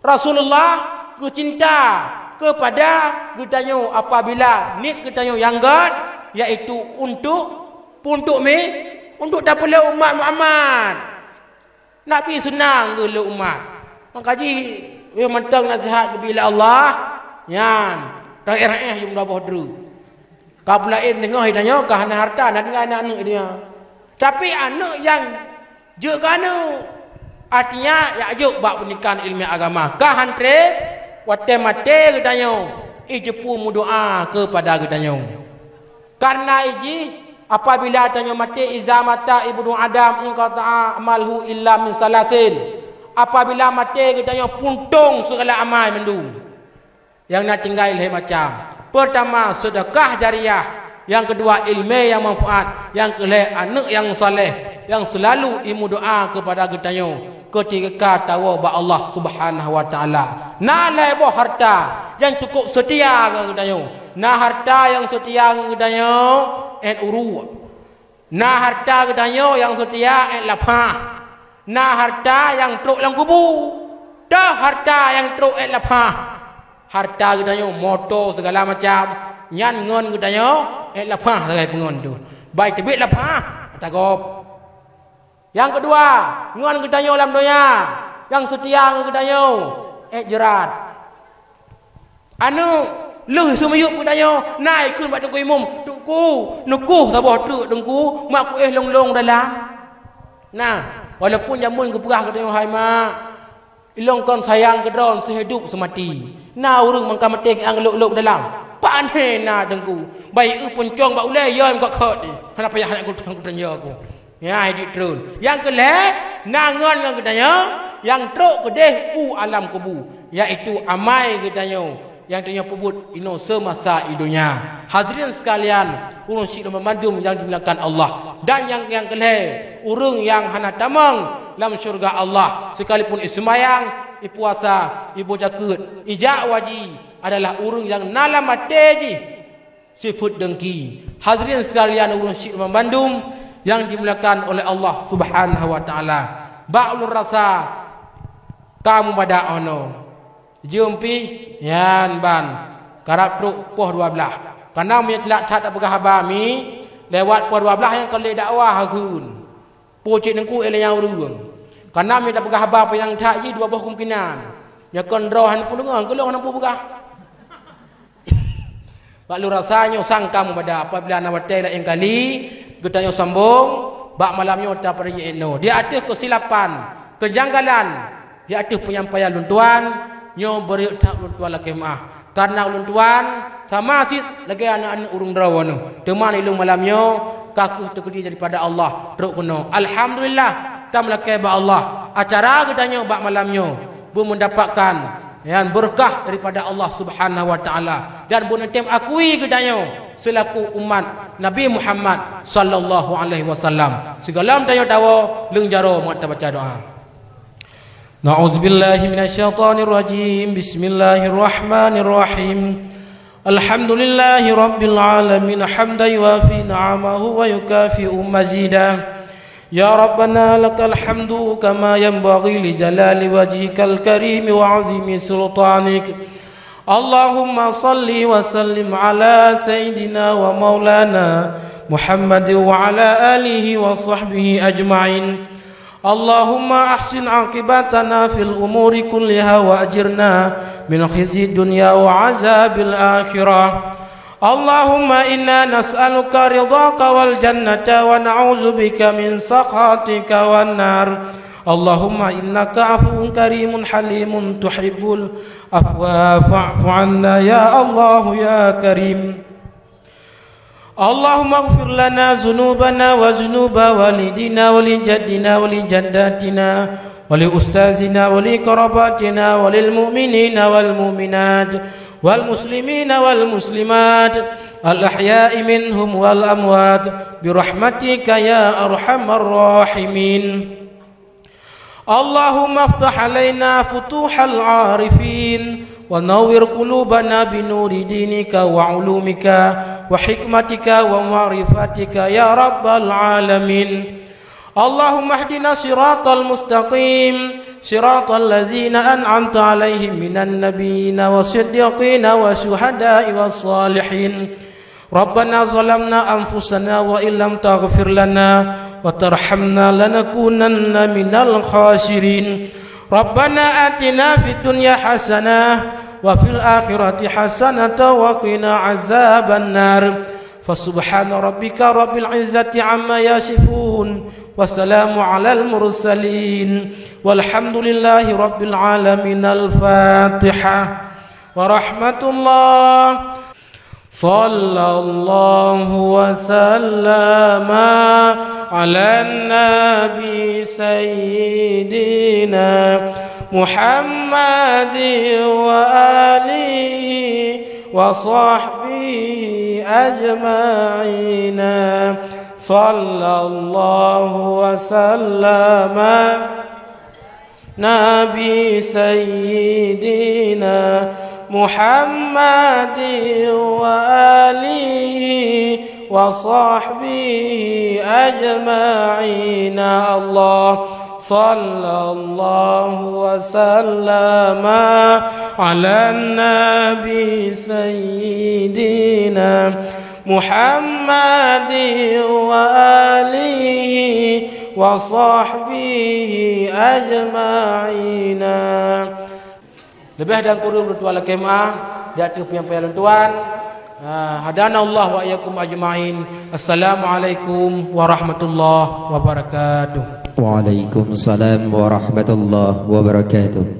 Rasulullah geucinta keupada geutanyoe apabila niet geutanyoe nyang gét, yaitu untuk, untuk mi, untuk tapeulheueh umat Muhammad. Nabi seunang geulheueh umat. Maka jih, wéh mantong naseuhat geubri lé Allah, nyan, raéh-raéh jeuem dua boh treuk. Ka peulaén teungoh geutanyoe ka hana harta, na tinggai na aneuëk dia. Tapi aneuëk nyang jeuet keu aneuëk, artinya jak jok bak peundidikan iéleumé agama. Ka han treb, watée maté geutanyoe, ijeupu meudoá keupada geutanyoe. Kareuna ijih, apabila tanyoe maté, iza mata ibnu Adam inqata'a amaluhu illa min salasin. Apabila maté geutanyoe, puntong sigala amai mandum. Nyang na tinggai lhée macam. Peurtama, seudeukah jariah. Nyang keudua, iéleumé nyang manfaat. Nyang keulhée, aneuëk nyang saleh, nyang seulalu imeudoá keupada geutanyoe. Ketika tawoe bak Allah Subhanahu wa Taala, na lhée boh harta nyang cukup seutia ngon geutanyoe. Na harta nyang seutia ngon geutanyoe, ét uruek. Na harta geutanyoe nyang seutia, ét lapah. Na harta nyang trok lam kubu. Toh harta nyang trok, ét lapah. Harta geutanyoe, moto, segala macam, nyan ngon geutanyoe, ét lapah sagai peungon teuh. Bai teubiet lapah, ata gob. Nyang keudua, ngon geutanyoe lam donya, nyang seutia ngon geutanyoe, ét jeurat. Aneuk, lheueh seumiyueb geutanyoe, na ikheun bak Teungku Imum, "Teungku, neukoh saboh treuk, Teungku, mak kuéh lôn-lôn dalam." Nah, walaupun jameun geupeugah geutanyoe, "Hai mak, ilôn kon sayang keu droe seuhidup seumati." Na ureuëng mangka maté ngon lôk-lôk dalam. Pane na, Teungku. Bai eu peuncong bak ulée, yo meukat-kat. Hana payah, hana kuteun-kuteun yo ku. Ya, hidup terus. Nyang keu lhée, na ngon ngon geutanyoe, nyang trok keudeh u alam kubu, yaitu amai geutanyoe nyang tanyoe peubuet inoe seumasa i donya. Hadirin sekalian, ureuëng syiek lôn banmandum nyang dimuliakan Allah, dan nyang, nyang keu lhée, ureuëng nyang hana tamong lam syeuruga Allah, sekalipun iseumayang, ipuasa, iboh jakeuet, ijak waji, adalah ureuëng nyang na lam até jih sifeuet dengki. Hadirin sekalian, ureuëng syiek lôn banmandum nyang dimuliakan oleh Allah Subhanahu wa Taala, bak ulôn rasa ka mubadak 'oh noe. Jeuem pih, nyan ban, karab trok poh dua blaih. Kareuna meunyoe teulat that tapeugah haba mi, lewat poh dua blaih nyang ka lheueh dakwah kheun. Peue cit Teungku, ilée nyang ureuëng. Kareuna meunyoe tapeugah haba peue nyang that jih, dua boh kemungkinan. Nyoe kon droe hana peudeungoe, keu lôn hana peue peugah. Bak lôn rasa nyoe sang ka mubadak apabila na watée laén kali geutanyoe sambong bak malam nyoe tapeureujeuk inoe. Di ateueh keusilapan, keujanggalan, di ateueh peunyampaian lôn tuan, nyoe beureuek that lôn tuan lakée meuáh. Kareuna ulôn tuan sama cit lagée aneuëk-aneuëk ureuëng droe nyoe. Teuma nibak malam nyoe ka kheueh teukeudi daripada Allah trok keunoe. Alhamdulillah, tameulakée bak Allah. Acara geutanyoe bak malam nyoe beumeudapatkan nyang beureukat daripada Allah Subhanahu wa Taala dan beuneutem akui geutanyoe seulaku umat Nabi Muhammad sallallahu alaihi wasallam. Sigohlom tanyoe tawoe, leueng jaroe mangat tabaca doa. أعوذ بالله من الشيطان الرجيم. بسم الله الرحمن الرحيم. الحمد لله رب العالمين، حمدا يوافي نعمه ويكافئ مزيده. يا ربنا لك الحمد كما ينبغي لجلال وجهك الكريم وعظيم سلطانك. اللهم صل وسلم على سيدنا ومولانا محمد وعلى آله وصحبه أجمعين. اللهم أحسن عاقبتنا في الأمور كلها وأجرنا من خزي الدنيا وعذاب الآخرة. اللهم إنا نسألك رضاك والجنة ونعوذ بك من سخطك والنار. اللهم إنك عفو كريم حليم تحب العفو فاعف عنا يا الله يا كريم. اللهم اغفر لنا ذنوبنا وذنوب والدينا ولجدنا ولجداتنا ولأستاذنا ولقراباتنا وللمؤمنين والمؤمنات والمسلمين والمسلمات الأحياء منهم والأموات برحمتك يا أرحم الراحمين. اللهم افتح علينا فتوح العارفين ونور قلوبنا بنور دينك وعلومك وحكمتك ومعرفتك يا رب العالمين. اللهم اهدنا الصراط المستقيم، صراط الذين أنعمت عليهم من النبيين والصديقين والشهداء والصالحين. ربنا ظلمنا أنفسنا وإن لم تغفر لنا وترحمنا لنكونن من الخاسرين. ربنا آتنا في الدنيا حسنة وفي الآخرة حسنة وقنا عذاب النار. فسبحان ربك رب العزة عما يصفون وسلام على المرسلين والحمد لله رب العالمين. الفاتحة ورحمة الله. صلى الله وسلم على النبي سيدنا محمد وآله وصحبه أجمعين. صلى الله وسلم Nabi Sayyidina Muhammadin wa alihi wa sahbihi ajma'in. Allah sallallahu wa sallama ala Nabi Sayyidina Muhammadin wa alihi wa sahbihi ajma'ina. Leubeh dan kureueng lôn tuan lakée meu'ah, di ateueh penyampaian lôn tuan. Ah, hadanallahu wa iyyakum ajma'in. Assalamualaikum warahmatullahi wabarakatuh. Waalaikumsalam warahmatullahi wabarakatuh.